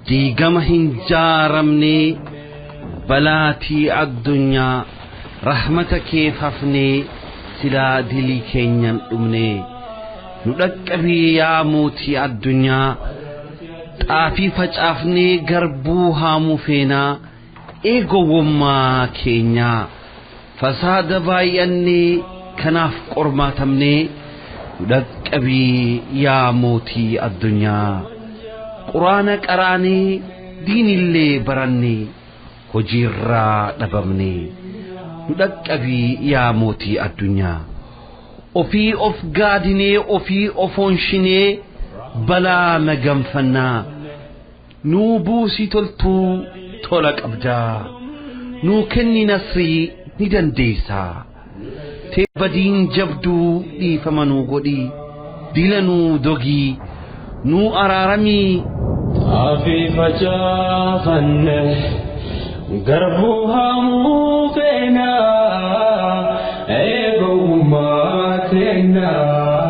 diigama hin jaaramne, balaatii addunyaa rahmata kee hafne, silaa dilii keenyan dhumne. Nu dhaqqabii yaa mootii addunyaa, xaafii facaafnee garbuu haamuu feenaa, eegowwummaa keenyaa fasaada baay'annee kanaaf qormaatamnee. Nu dhaqqabii yaa mootii addunyaa, quraana qaraanee diinillee barannee hojiirraa dhabamnee. Nu dhaqqabii yaa mootii addunyaa, ofii of gaadinee ofii of oonshinee balaa maganfannaa. Nuu buusii toltuu tola qabdaa, nuu kenni nasrii ni dandeessaa. Tee badiin jabduu dhiifama nuu godhii, dila nuu dogii, nuu araaramii. Xaafii facaafanne garbuu haamuu feenaa, eegummaa teennaa.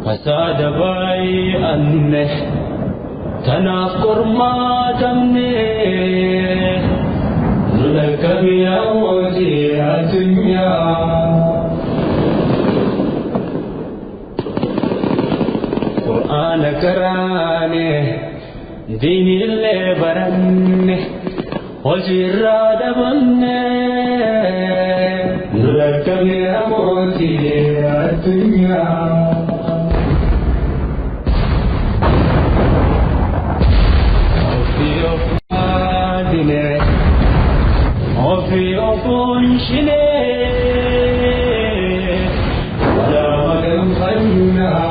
Fasaada baay'anne tanaaf qormaatamne, nu dhaqqabi yaa mootii addunyaa. Qur'aana qaraane diinillee baranne hojiirraa dhabamne, nu dhaqqabi yaa mootii addunyaa. Ofii of gaadine ofii of oonshine walaa maganfannaa.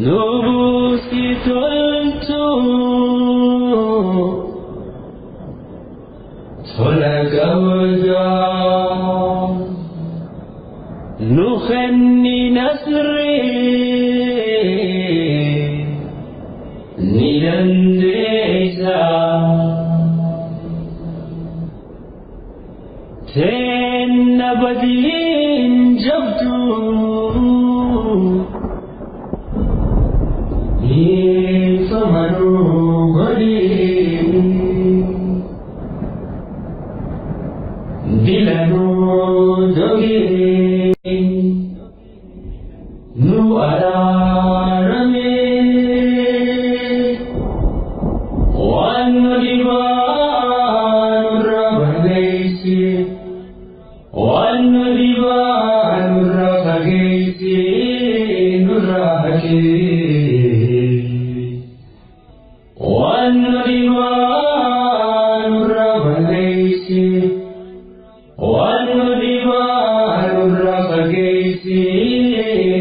Nu buusi toltuu tola qabdaa, nu kenni nasrii ni dandeessaa. Teenna badiin jabduu dhiifama nuu godhii, dila nuu dogii, nu araaramii, waan nu dhibaa nurra balleessi, waan nu dhibaa nurra fageessi, nurra haqii. Waan nu dhibaa nurra balleessi, waan nu dhibaa nurra fageessi,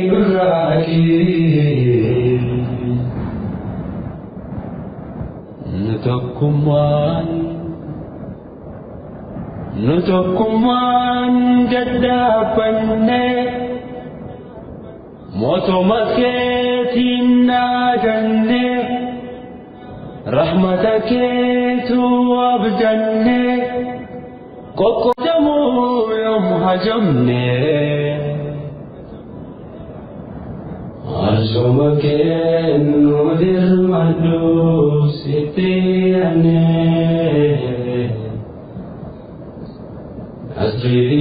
nurra haqii. Nu tokkummaan, nu tokkummaan daddaabbanne, mootoma keetiin naaganne, rahmata keetu abdanne, qoqqoodamuu yoom hajamne. Arjuma kennu dirmadhu sitti anne,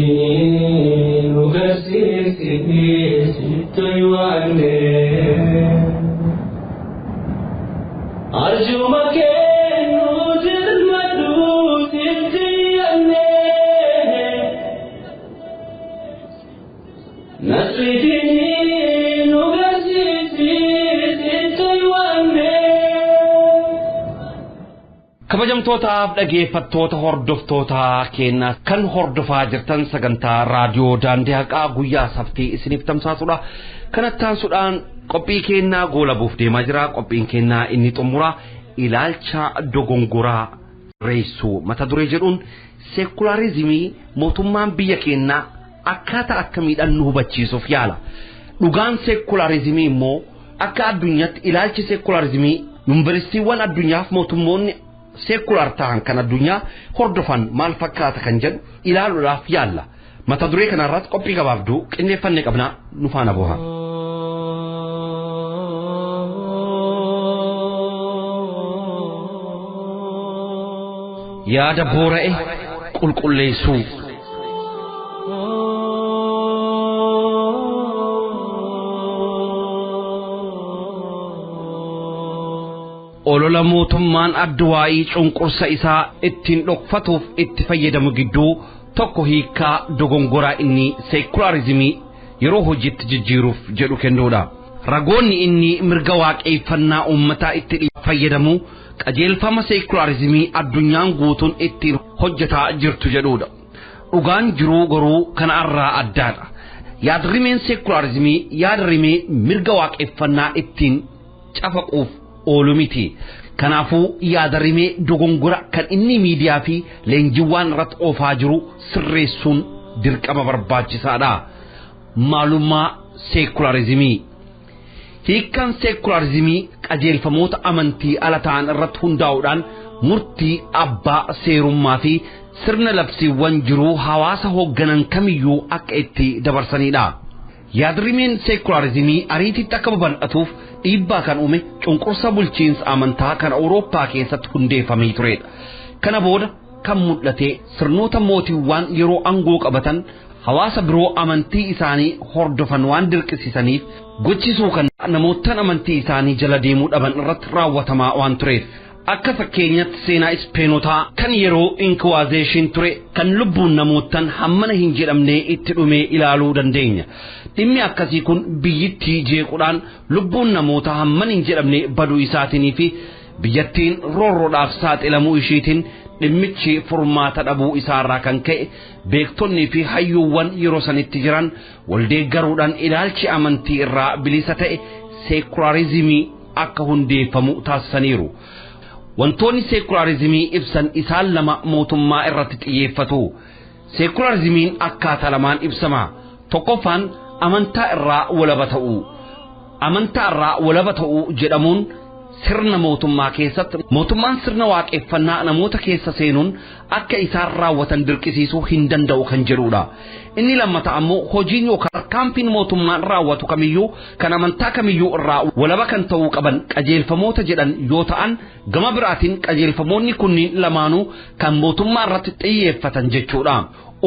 Asriin nu garsiisi sitti waanne. Arjuma kennu dirmadhu sitti anne, Nasriin nu garsiisi sitti waanne. Kabajamtootaaf dhageeffattoota hordoftoota keenyaa kan hordofaa jirtan sagantaa raadiyoo daandii haqaa guyyaa saftii isiniif tamsaasudha. Kanatti aansuudhaan qophii keenyaa goolabuuf deemaa jira. Qophiin keenyaa inni xumuraa ilaalcha dogongoraa reessuu mata duree jedhuun seekularizimii mootummaan biyya keenyaa akkaataa akkamiidhaan nu hubachiisuuf yaala. Dhugaan seekularizimii immoo akka addunyaatti ilaalchi seekularizimii Yuunivarsiitiiwwan addunyaaf mootummoonni seekulaar ta'an kan addunyaa hordofan maal fakkaata kan jedhu ilaaluudhaaf yaalla. Mata duree kanarratti qophii gabaabduu qindeeffannee qabnaa nu faana bu'a. Yaada boora'e qulqulleessuu. Olola mootummaan adduwaa'ii cunqursa isaa ittiin dhokfatuuf itti fayyadamu gidduu tokko hiikkaa dogongoraa inni seekulaarizimii yeroo hojiitti jijjiiruuf jedhu kennuudha. Ragoonni inni mirga waaqeeffannaa uummataa itti fayyadamu qajeelfama seekulaarizimii addunyaan guutuun ittiin hojjetaa jirtu jedhudha. Dhugaan jiruu garuu kana irraa addaadha. Yaadrimeen seekulaarizimii yaadrimee mirga waaqeffannaa ittiin cafaquuf oolu miti. Kanaafuu yaadrimee dogongora kan inni miidiyaa fi leenjiiwwan irratti oofaa jiru sirreessuun dirqama barbaachisaadha. Maalummaa seekulaarizimii. Hiikkaan seekulaarizimii qajeelfamoota amantii ala ta'an irratti hundaa'uudhaan murtii abbaa seerummaa fi sirna labsiiwwan jiruu hawaasa hoogganan kamiyyuu akka itti dabarsanidha. Yaadrimeen seekulaarizimii ariitiitti akka babal'atuuf dhiibbaa kan uume cunqursa bulchiinsa amantaa kan Awurooppaa keessatti hundeeffamee turedha. Kana booda kan mul'ate sirnoota mootiiwwan yeroo aangoo qabatan hawaasa biroo amantii isaanii hordofan waan dirqisiisaniif gochisuu kan namootaan amantii isaanii jala deemuu dhaban irratti raawwatamaa waan tureef. Akka fakkeenyatti seenaa Ispeenotaa kan yeroo inkawaazeeshin ture kan lubbuun namootaan hammana hin jedhamne itti dhumee ilaaluu dandeenya. Dhimmi akkasii kun biyyittii jeequudhaan lubbuun namoota hammana hin jedhamne baduu isaatinii fi biyyattiin roorroodhaaf saaxilamuu ishiitiin dhimmichi furmaata dhabuu isaarraa kan ka'e beektonnii fi hayyuuwwan yeroo sanitti jiran waldeeggaruudhaan ilaalchi amantii irraa bilisa ta'e seekulaarizimii akka hundeeffamu taasisaniiru. Wantoonni seekulaarizimii ibsan isaan lama mootummaa irratti xiyyeeffatu. Seekulaarizimiin akkaataa lamaan ibsama. Tokkoffaan amantaa irraa walaba ta'uu. Amantaa irraa walaba ta'uu jedhamuun sirna mootummaa keessatti mootummaan sirna waaqeffannaa namoota keessa seenuun akka isaan raawwatan dirqisiisuu hin danda'u kan jedhudha. Inni lammata ammoo hojiin yookaan tarkaanfiin mootummaan raawwatu kamiyyuu kan amantaa kamiyyuu irraa walaba kan ta'uu qaban qajeelfamoota jedhan yoo ta'an gama biraatiin qajeelfamoonni kunniin lamaanuu kan mootummaa irratti xiyyeeffatan jechuudha.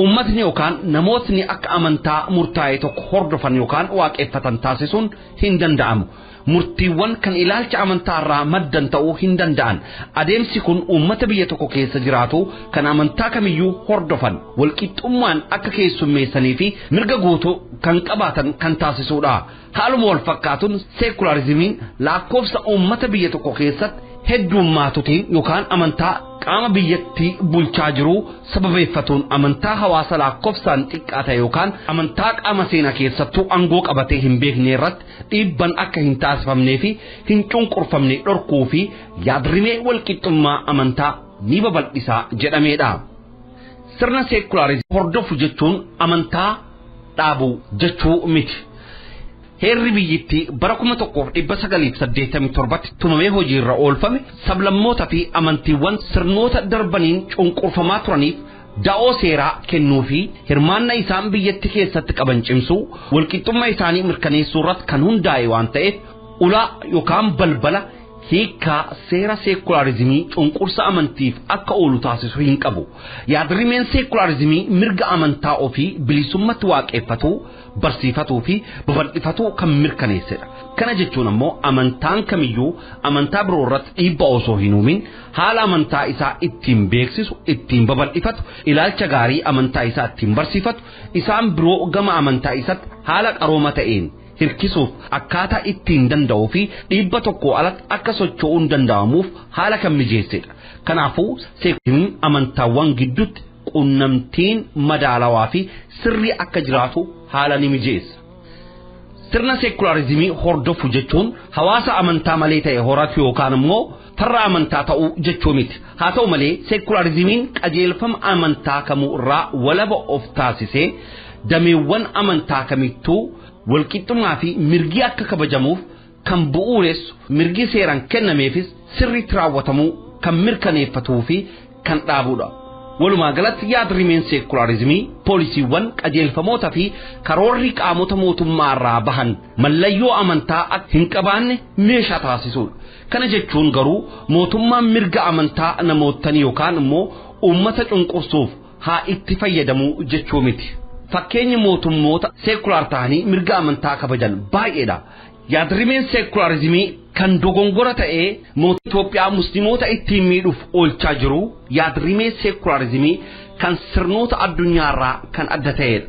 Uummatni yookaan namootni akka amantaa murtaa'e tokko hordofan yookaan waaqeffatan taasisuun hin danda'amu. Murtiiwwan kan ilaalcha amantaa irraa maddan ta'uu hin danda'an. Adeemsi kun uummata biyya tokko keessa jiraatu kan amantaa kamiyyuu hordofan walqixxummaan akka keessummeessanii fi mirga guutuu kan qabaatan kan taasisudha. Haaluma wal fakkaatuun seekulaarizimiin lakkoofsa uummata biyya tokko keessatti heddummaatutiin yookaan amantaa qaama biyyattii bulchaa jiru sababeeffatuun amantaa hawaasa lakkoofsaan xiqqaa ta'e yookaan amantaa qaama seenaa keessattuu aangoo qabatee hin beekne irratti dhiibban akka hin taasifamnee fi hin cunqurfamne dhorkuu fi yaadrimee walqixxummaa amantaa ni babal'isaa jedhameedha. Sirna seekulaarizimii hordofu jechuun amantaa dhaabuu jechuu miti. Heerri biyyittii bara 1987 tumamee hojiirra oolfame sablammoota fi amantiiwwan sirnoota darbaniin cunqurfamaa turaniif da'oo seeraa kennuu fi hirmaannaa isaan biyyatti keessatti qaban cimsuu walqixxummaa isaanii mirkaneessuu irratti kan hundaa'e waan ta'eef ulaa yookaan balbala hiikkaa seera seekulaarizimii cunqursa amantiif akka oolu taasisu hin qabu. Yaadrimeen seekulaarizimii mirga amantaa ofii bilisummatti waaqeffatuu, barsiifatuu fi babal'ifatuu kan mirkaneessedha. Kana jechuun ammoo amantaan kamiyyuu amantaa biroo irratti dhiibbaa osoo hin uumin haala amantaa isaa ittiin beeksisu, ittiin babal'ifatu, ilaalcha gaarii amantaa isaa ittiin barsiifatu, isaan biroo gama amantaa isaatti haala qarooma ta'een hirkisuuf akkaataa ittiin danda'uu fi dhiibba tokko alatti akka socho'uun danda'amuuf haala kan mijeessedha. Kanaafuu seekulaarizimiin amantaawwan gidduutti qunnamtiin madaalawaa fi sirrii akka jiraatu haala ni mijeessa. Sirna seekulaarizimii hordofu jechuun hawaasa amantaa malee ta'e horatu yookaan immoo farra amantaa ta'uu jechuu miti. Haa ta'u malee seekulaarizimiin qajeelfama amantaa kamuu irraa walaba of taasisee dameewwan amantaa kamittuu walqixxummaa fi mirgi akka kabajamuuf kan bu'uuressu mirgi seeraan kennameefis sirriitti raawwatamuu kan mirkaneeffatuu fi kan dhaabudha. Walumaa galatti yaadrimeen seekulaarizimii poolisiiwwan qajeelfamoota fi karoorri qaamota mootummaa irraa bahan mallayyoo amantaa akka hin qabaanne meeshaa taasisudha. Kana jechuun garuu mootummaan mirga amantaa namoottan yookaan immoo uummata cunqursuuf haa itti fayyadamuu jechuu miti. Fakkeenyi mootummoota seekulaar ta'anii mirga amantaa kabajan baay'eedha. Yaadrimeen seekulaarizimii kan dogongora ta'ee mootummaa Itoophiyaa musliimoota ittiin miidhuuf oolchaa jiru yaadrimee seekulaarizimii kan sirnoota addunyaarraa kan adda ta'edha.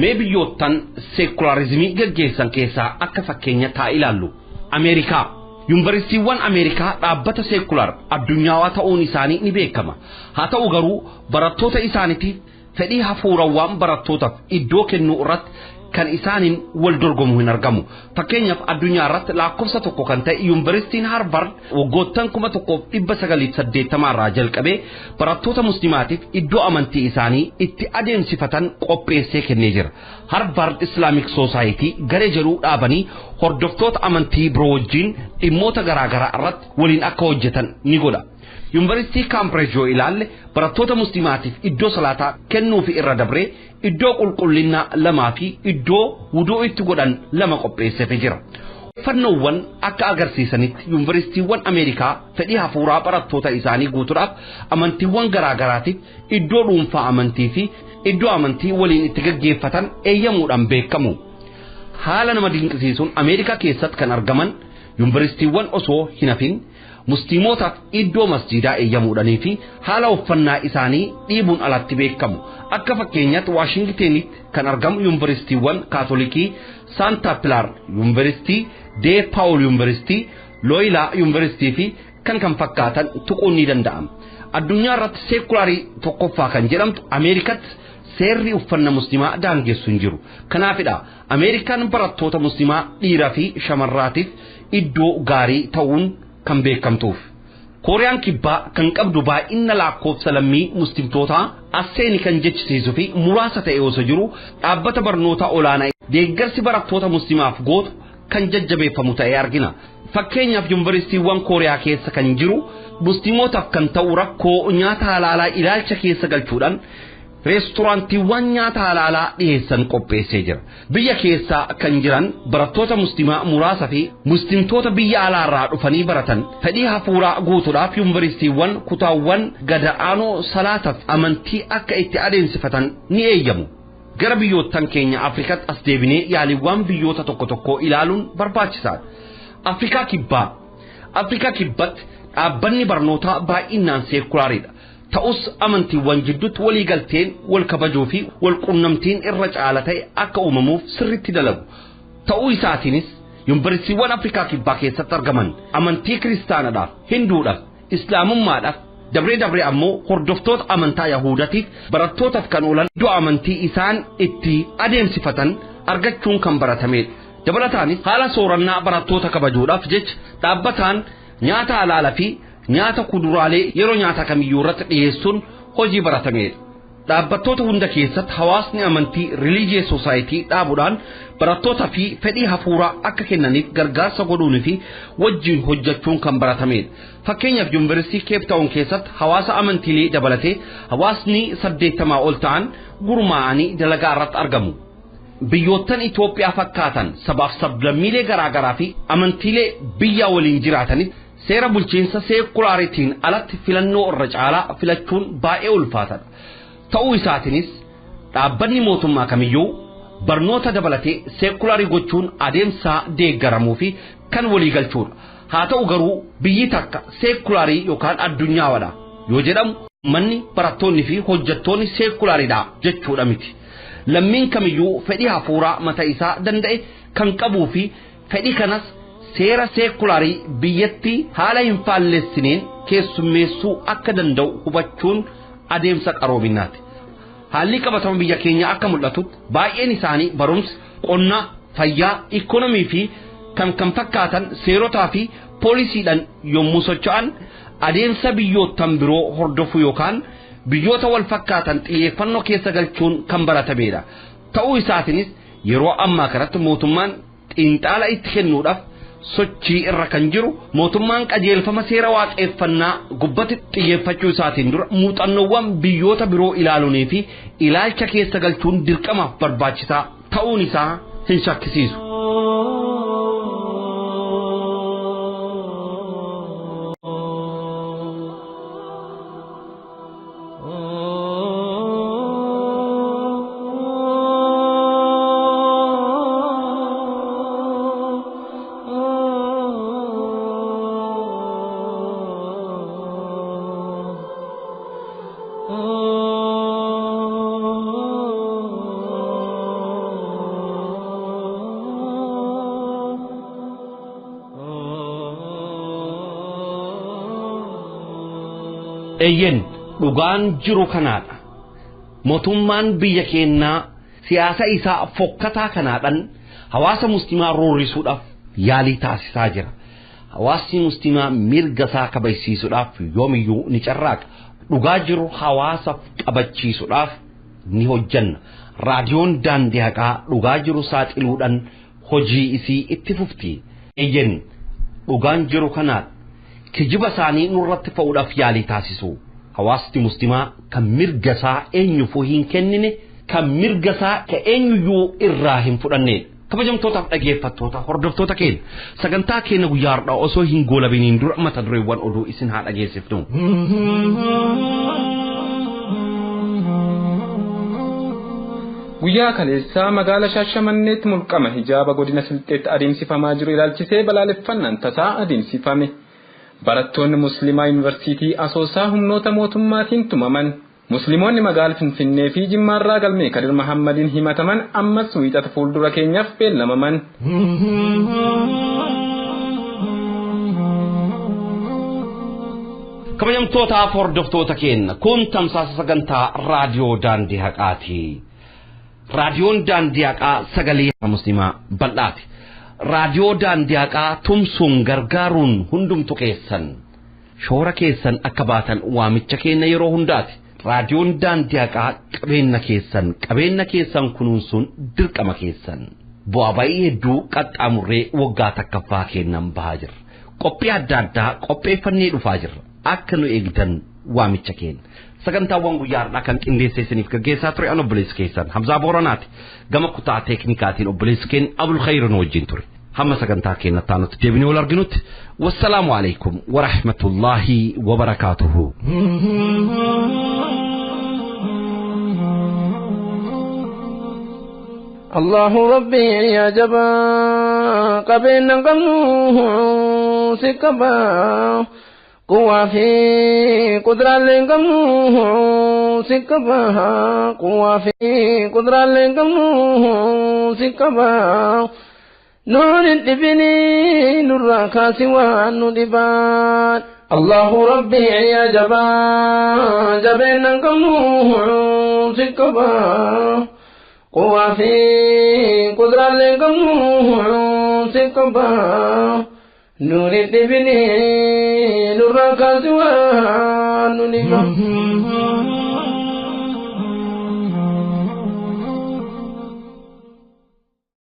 Mee biyyoottan seekulaarizimii gaggeessan keessaa akka fakkeenya taa ilaallu. Ameerikaa. Yuunivarsiitiiwwan Ameerikaa dhaabbata seekulaar addunyaawaa ta'uun isaanii ni beekama. Haa ta'u garuu barattoota isaaniitiif fedhii hafuurawwan barattootaaf iddoo kennuu irratti kan isaaniin wal dorgomu hin argamu. Fakkeenyaaf addunyaa irratti lakkoofsa tokko kan ta'e yuunivarsiitiin Harvard waggoottan 1980 irraa jalqabee barattoota musliimaatiif iddoo amantii isaanii itti adeemsifatan qopheessee kennee jira. Harvard Islamic Society garee jedhu dhaabanii hordoftoota amantii biroo wajjin dhimmoota garaagaraa irratti waliin akka hojjetan ni godha. Yuunivarsiitii Kaambiriij yoo ilaalle barattoota musliimaatiif iddoo salaataa kennuufi irra dabree iddoo qulqullinnaa lamaa fi iddoo wuduu itti godhan lama qopheesseefii jira. Fannoowwan akka agarsiisanitti yuunivarsiitiiwwan Ameerikaa fedhii hafuuraa barattoota isaanii guutuudhaaf amantiiwwan garaagaraatiif iddoo dhuunfaa amantii fi iddoo amantii waliin itti gaggeeffatan eeyyamuudhaan beekamu. Haala nama dinqisiisuun Ameerikaa keessatti kan argaman yuunivarsiitiiwwan osoo hin hafin musliimotaaf iddoo masjiidaa eeyyamuudhanii fi haala uffannaa isaanii dhiibuun alatti beekamu. Akka fakkeenyaatti Waashingtenitti kan argamu yuunivarsiitiiwwan Kaatolikii, Saanta Pilaar Yuunivarsiitii, Dee Paawul Yuunivarsiitii, Looyilaa Yuunivarsiitii fi kan kan fakkaatan tuquun ni danda'ama. Addunyaa irratti seekulaarii tokkoffaa kan jedhamtu Ameerikaatti seerri uffannaa musliimaa daangessu hin jiru. Kanaafidha Ameerikaan barattoota musliimaa dhiiraa fi shamarraatiif iddoo gaarii ta'uun kan beekamtuuf. Kooriyaan kibbaa kan qabdu baay'ina lakkoofsa lammii muslimtootaa asseeni kan jechisiisuu fi muraasa ta'e osoo jiru dhaabbata barnoota olaanaa deeggarsi barattoota musliimaaf gootu kan jajjabeeffamu ta'ee argina. Fakkeenyaaf yuunivarsiitiiwwan Kooriyaa keessa kan jiru musliimotaaf kan ta'u rakkoo nyaata halaalaa ilaalcha keessa galchuudhaan reesturaantiiwwan nyaata halaalaa dhiyeessan qopheessee jira. Biyya keessaa kan jiran barattoota musliimaa muraasa fi muslimtoota biyya alaarraa dhufanii baratan fedhii hafuuraa guutuudhaaf yuunivarsiitiiwwan kutaawwan gad-aanoo salaataaf amantii akka itti adeemsifatan ni eeyyamu. Gara biyyoottan keenya Afrikaatti as deebinee yaaliiwwan biyyoota tokko tokkoo ilaaluun barbaachisaadha. Afrikaa kibbaa. Afrikaa kibbaatti dhaabbanni barnootaa baay'inaan seekulaariidha. Ta'us amantiiwwan jidduutti walii galteen wal kabajuu fi wal qunnamtiin irra caala ta'e akka uumamuuf sirriitti dalagu. Ta'uu isaatiinis yuunivarsiitiiwwan Afrikaa kibbaa keessatti argaman amantii kiristaanaadhaaf, hinduudhaaf, islaamummaadhaaf dabree dabree ammoo hordoftoota amantaa yahuudatiif barattootaaf kan oolan iddoo amantii isaan itti adeemsifatan argachuun kan baratamedha. Dabalataanis haala soorannaa barattoota kabajuudhaaf jecha dhaabbataan nyaata halaalaa fi nyaata kuduraalee yeroo nyaata kamiyyuu irratti dhiyeessuun hojii baratamedha. Dhaabbattoota hunda keessatti hawaasni amantii religious society dhaabuudhaan barattoota fi fedhii hafuuraa akka kennaniif gargaarsa godhuunii fi wajjin hojjechuun kan baratamedha. Fakkeenyaaf yuunivarsiitii Cape Town keessatti hawaasa amantiilee dabalatee hawaasni 80 ol ta'an gurmaa'anii dalagaa irratti argamu. Biyyoottan Itoophiyaa fakkaatan sabaaf sablammiilee garaagaraa fi amantiilee biyya waliin jiraatanis seera bulchiinsa seekulaaritiin alatti filannoo irra caalaa filachuun baay'ee ulfaatadha. Ta'uu isaatiinis dhaabbanni mootummaa kamiyyuu barnoota dabalatee seekulaarii gochuun adeemsa deeggaramuu fi kan waliigalchuudha. Haa ta'u garuu biyyi takka seekulaarii yookaan addunyaadha yoo jedhamu manni barattoonni fi hojjettoonni seekulaariidha jechuudha miti. Lammiin kamiyyuu fedhii hafuuraa mataa isaa danda'e kan qabuu fi fedhii kanas seera seekulaarii biyyatti haala hin faallessineen keessummeessuu akka danda'u hubachuun adeemsa qaroominaati. Haalli qabatama biyya keenya akka mul'atutti baay'een isaanii barumsa, qonna, fayyaa, ikoonomii fi kan kan fakkaatan seerotaa fi poolisiidhaan yommuu socho'an adeemsa biyyoottan biroo hordofuu yookaan biyyoota wal fakkaatan xiyyeeffannoo keessa galchuun kan baratamedha. Ta'uu isaatiinis yeroo ammaa kanatti mootummaan xiinxala itti kennuudhaaf Sochii irra kan jiru mootummaan qajeelfama seera waaqeffannaa gubbatti xiyyeeffachuu isaatiin dura muuxannoowwan biyyoota biroo ilaaluunii fi ilaalcha keessa galchuun dirqamaaf barbaachisaa ta'uun isaa hin shakkisiisu. Eeyyen dhugaan jiru kanaadha. Mootummaan biyya keenyaa siyaasa isaa fokkataa kanaadhaan hawaasa musliimaa roorrisuudhaaf yaalii taasisaa jira. Hawaasni musliimaa mirga isaa kabachiisuudhaaf yoomiyyuu ni carraaqa. Dhugaa jiru hawaasaaf qabachiisuudhaaf ni hojjanna. Raadiyoon daandii haqaa dhugaa jiru saaxiluudhaan hojii isii itti fufti. Eeyyen dhugaan jiru kanaadha. Kijiba isaanii nurratti fa'uudhaaf yaalii taasisu. Hawaasni musliimaa kan mirga isaa eenyufuu hin kennine, kan mirga isaa ka eenyuyyuu irraa hin fudhanne. Kabajamtootaaf dhaggeeffattoota hordoftoota keenya sagantaa keenya guyyaa har'aa osoo hin goolabiniin dura mata dureewwan oduu isin haa dhageessifnu. Guyyaa kaleessaa magaala Shaashamanneetti mulqama hijaaba godina Silxeetti adeemsifamaa jiru ilaalchisee balaaleffannaan tasaa adeemsifame. Barattoonni Musliimaa Yuunivarsiitii Asoosaa humnoota mootummaatiin tumaman. Musliimoonni magaala Finfinnee fi Jimmaarraa galmee Kadir Mahammadiin himataman ammas wiixata fuuldura keenyaaf beellamaman. Kabajamtootaaf hordoftoota keenya kun tamsaasa sagantaa raadiyoo daandii haqaati. Raadiyoon daandii haqaa sagalee musliimaa bal'aati. Raadiyoo daandii haqaa tumsuun gargaaruun hundumtu keessan shoora keessan akka baatan waamicha keenya yeroo hundaati. Raadiyoon daandii haqaa qabeenya keessan kunuunsuun dirqama keessan. Bu'aa ba'ii hedduu qaxxaamurree waggaa takkaffaa kennan bahaa jirra. Qophii adda addaa qopheeffannee dhufaa jirra. Akka nu eegdan waamicha keenya. Sagantaawwan guyyaa har'aa kan qindeessee isiniif gaggeessaa ture an obboleessi keessan Hamzaa Booranaati. Gama kutaa teeknikaatiin obboleessi keenya Abdul Khayr nu wajjin ture. Hamma sagantaa keenya taanutti deebinee wal arginutti wassalaamu alaikum wa rahmatullaahi wa barakaatuhu. الله ربي يا جبا قبل قمنوه سكبا قوة في قدرة لقمنوه سكبا قوة في قدرة لقمنوه سكبا نور الابن نور كاسوان ندبان الله ربي يا جبا جبل قمنوه سكبا قوة في قدرة لقمنوه سكبا نور الابن نور كاسوان ندبان.